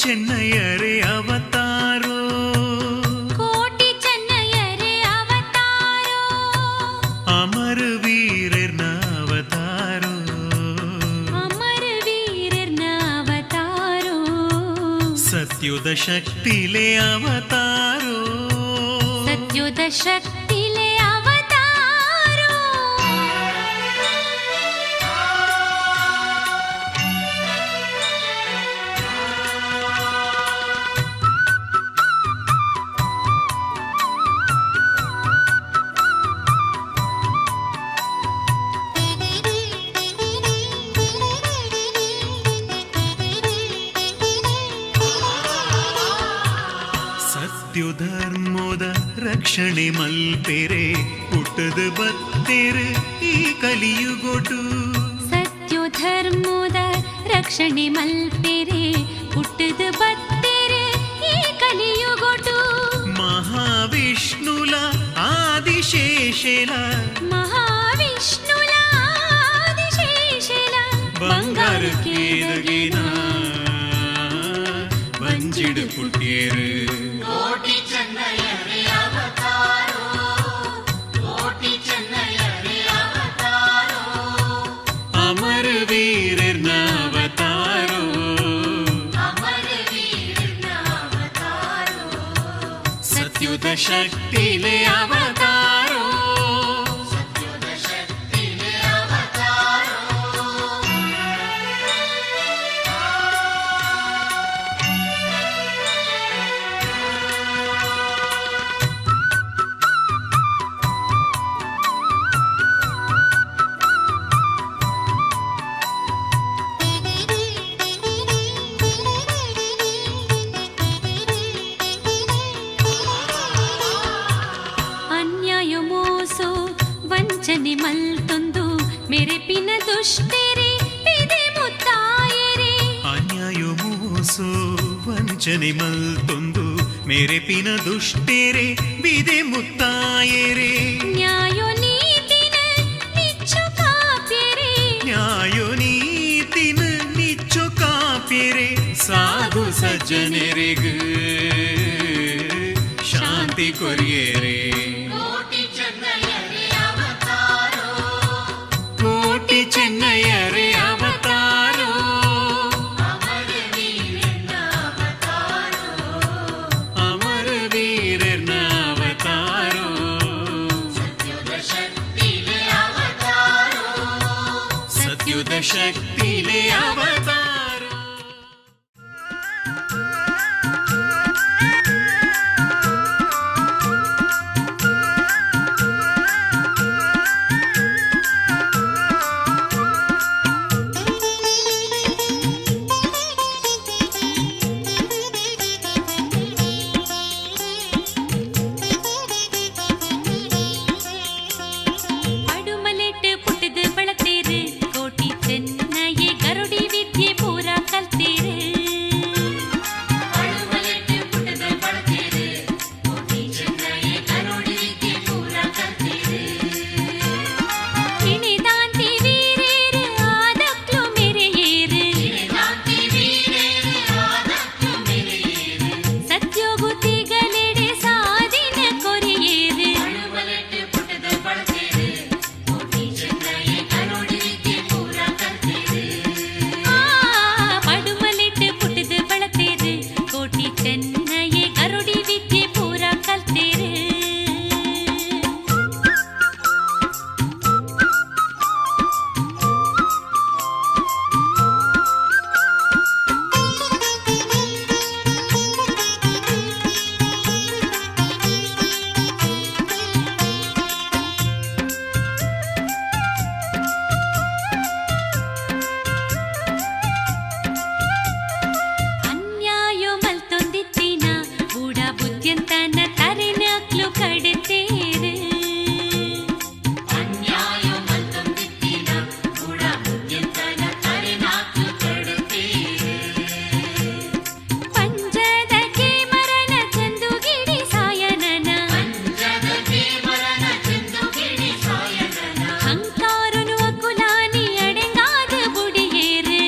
ಚೆನ್ನಯರೇ ಅವತಾರೋ. ಕೋಟಿ ಚೆನ್ನಯರೇ ಅವತಾರೋ. ಅಮರ ವೀರರ್ನ ಅವತಾರೋ. ಅಮರ ವೀರರ್ನ ಅವತಾರೋ. ಸತ್ಯುದ ಶಕ್ತಿಲೆ ಅವತಾರೋ. ಸತ್ಯುದ ಶಕ್ತಿಲೆ ಅವತಾರೋ. ಸತ್ಯುಧರ್ಮೋದ ರಕ್ಷಣೆ ಮಲ್ಪೆರೆ ಪುಟ್ಟದ ಬತ್ತೆರೆ ಈ ಕಲಿಯುಗೊಟು. ಸತ್ಯೋಧರ್ಮೋದ ರಕ್ಷಣೆ ಮಲ್ಪೆರೆ ಪುಟ್ಟದ ಬತ್ತೆರೆ ಈ ಕಲಿಯುಗೊಟು. ಮಹಾವಿಷ್ಣುಲ ಆದಿಶೇಷೆಲ. ಮಹಾವಿಷ್ಣುಲ ಆದಿಶೇಷೆಲ. ಬಂಗಾರ ಕೇದಗಿನ ಬಂಜಿಡು ಪುಟ್ಟಿಯರು. ಕೋಟಿ ಚೆನ್ನಯರೇ ಅವತಾರೋ, ಕೋಟಿ ಚೆನ್ನಯರೇ ಅವತಾರೋ. ಅಮರ ವೀರರ್ನ ಅವತಾರೋ. ಅಮರ ವೀರನ ಅವತಾರೋ. ಸತ್ಯುದ ಶಕ್ತಿಲೆ ಅವತಾರೋ. ಸತ್ಯದ ಶಕ್ತಿಲೆ ಅವತಾರೋ. ಅನ್ಯಾಯ ಮೋಸೋ ವಂಚನೆ ಮಲ್ತೊಂದು ಮೆರೆಪಿನ ದುಷ್ಟೆರೆ ಪಿದೆ ಮುತ್ತಾಯರೆ. ಅನ್ಯಾಯ ಮೋಸೋ ವಂಚನೆ ಮಲ್ತೊಂದು ಮೆರೆಪಿನ ದುಷ್ಟೆರೆ ಬಿದೆ ಮುತ್ತಾಯರೆ. ನ್ಯಾಯೋ ನೀತಿನ ನಿಚ್ಚು ಕಾಪ್ಯರೆ. ನ್ಯಾಯೋ ನೀತಿನ ನಿಚ್ಚು ಕಾಪ್ಯರೆ. ಸಾಧು ಸಜ್ಜನರಿಗ ಶಾಂತಿ ಕೊರಿಯರೆ. ಕೋಟಿ ಚೆನ್ನಯರೇ ಅವತಾರೋ. ಕೋಟಿ ಚೆನ್ನಯರೇ ಅವತಾರೋ. ಅಮರ ವೀರನ ಅವತಾರೋ. ಅಮರ ವೀರರ್ನ ಅವತಾರೋ. ಸತ್ಯದ ಶಕ್ತಿಲೆ ಅವತಾರೋ. ಸತ್ಯುದ ಶಕ್ತಿಲೆ ಅವತಾರೋ. ಪಡುಮಲೆಟ್ಟು ಪುಟ್ಟದು ಬಳತೇರು ಕೋಟಿ ಚೆನ್ನಯೇ ಗರುಡಿ ವಿದ್ಯೆ ಪೂರ ಕಲ್ತೇರು. ಪಡುಮಲೆಟ್ಟು ಪುಟ್ಟದು ಬಳತೇರು ಕೋಟಿ ಚೆನ್ನಯೇ ಗರುಡಿ ವಿದ್ಯೆ ಪೂರ ಕಲ್ತೇರು. ಇಣಿದಾಂತಿ ವೀರೇರು ಆದಕ್ಲು ಮೆರೆಯೇರು. ಸತ್ಯೋಗು ತಿಗಲೆಡೆ ಸಾದಿನ ಕೊರಿಯೇರು. ಆ ಪಡುಮಲೆಟ್ಟು ಪುಟ್ಟದು ಬಳತೇರು ಕೋಟಿ ಚೆನ್ನಯೇ ಗರುಡಿ ವಿದ್ಯೆ ಪೂರ ಕಲ್ತೇರು. ಅನ್ಯಾಯೋ ಮಲ್ತೊಂದಿತ್ತಿನ ಬೂಡ ಬುದ್ಧ್ಯಂತನ ತರೆನಾಕ್ಲು ಕಡತೇರು. ಅನ್ಯಾಯೋ ಮಲ್ತೊಂದಿತ್ತಿನ ಬೂಡ ಬುದ್ಧ್ಯಂತನ ತರೆನಾಕ್ಲು ಕಡತೇರು. ಪಂಜದ ಕೇಮರನ ಚಂದುಗಿಡಿ ಸಾಯನನ. ಹಂಕಾರುನು ಅಕುಲಾನಿ ಅಡೆಂಗಾದ ಬುಡಿಯೇರು.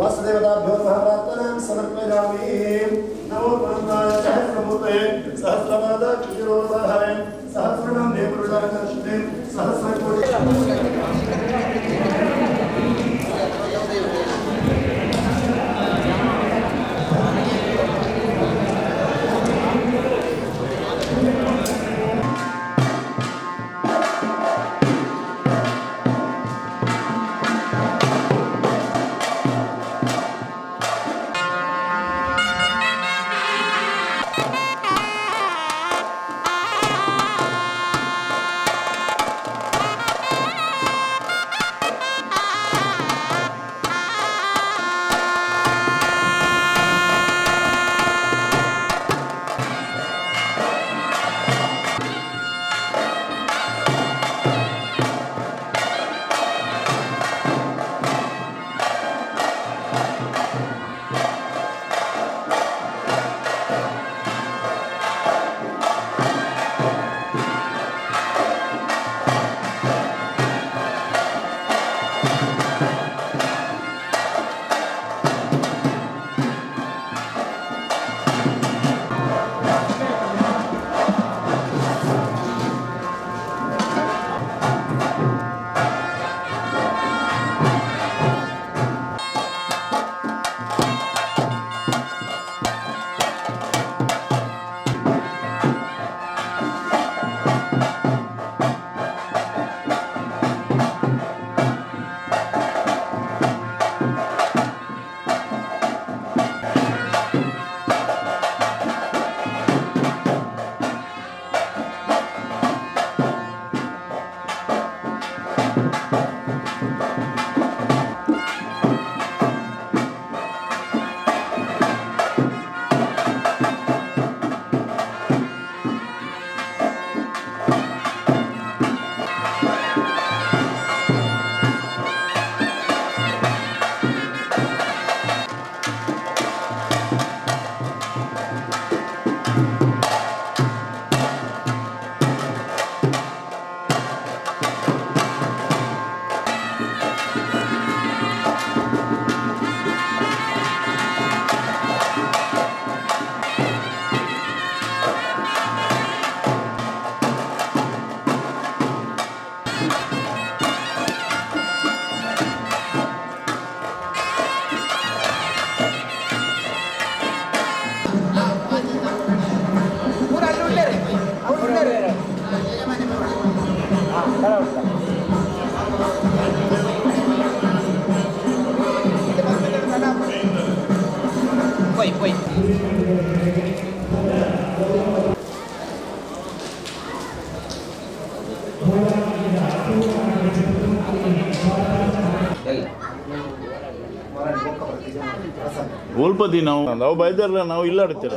वासुदेवताभ्यो नमः प्रार्थनां समर्पयामि। नमो ब्रह्माय सहस्रमूर्तये सहस्रपाद क्षितिरोधाय सहस्रनाम्ने पुरुषाय श्रुते सहस्रकोटि। ಓಲ್ಪದಿ ನಾವು ನಾವು ಬೈದಾರಲ್ಲ ನಾವು ಇಲ್ಲ ಆಡ್ತೀರ.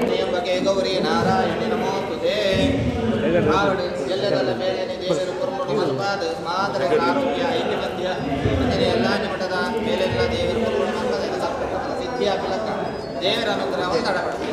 ತ್ರ್ಯಂಬಕೆ ಗೌರಿ ನಾರಾಯಣಿ ನಮೋಸ್ತುತೆ. ಆವಡು ಎಲ್ಲದಲ್ಲ ಮೇಲೇನೆ ದೇವರು ಕುರ್ಮುಡು ಮಲ್ಪಾದ ಮಾತ್ರ ಆರೋಗ್ಯ ಐಕ್ಯಮತ್ಯ ಅಂಚನೆ ಎಲ್ಲ ಮಠದ ಮೇಲೆಲ್ಲ ದೇವರು ಕುರ್ಮುಡು ಮಲ್ಪದ ಸಿದ್ಧಿಯ ಪಿಲಕ ದೇವರ ಅನುಗ್ರಹವನ್ನು ತಡಪಡಿಸಿ.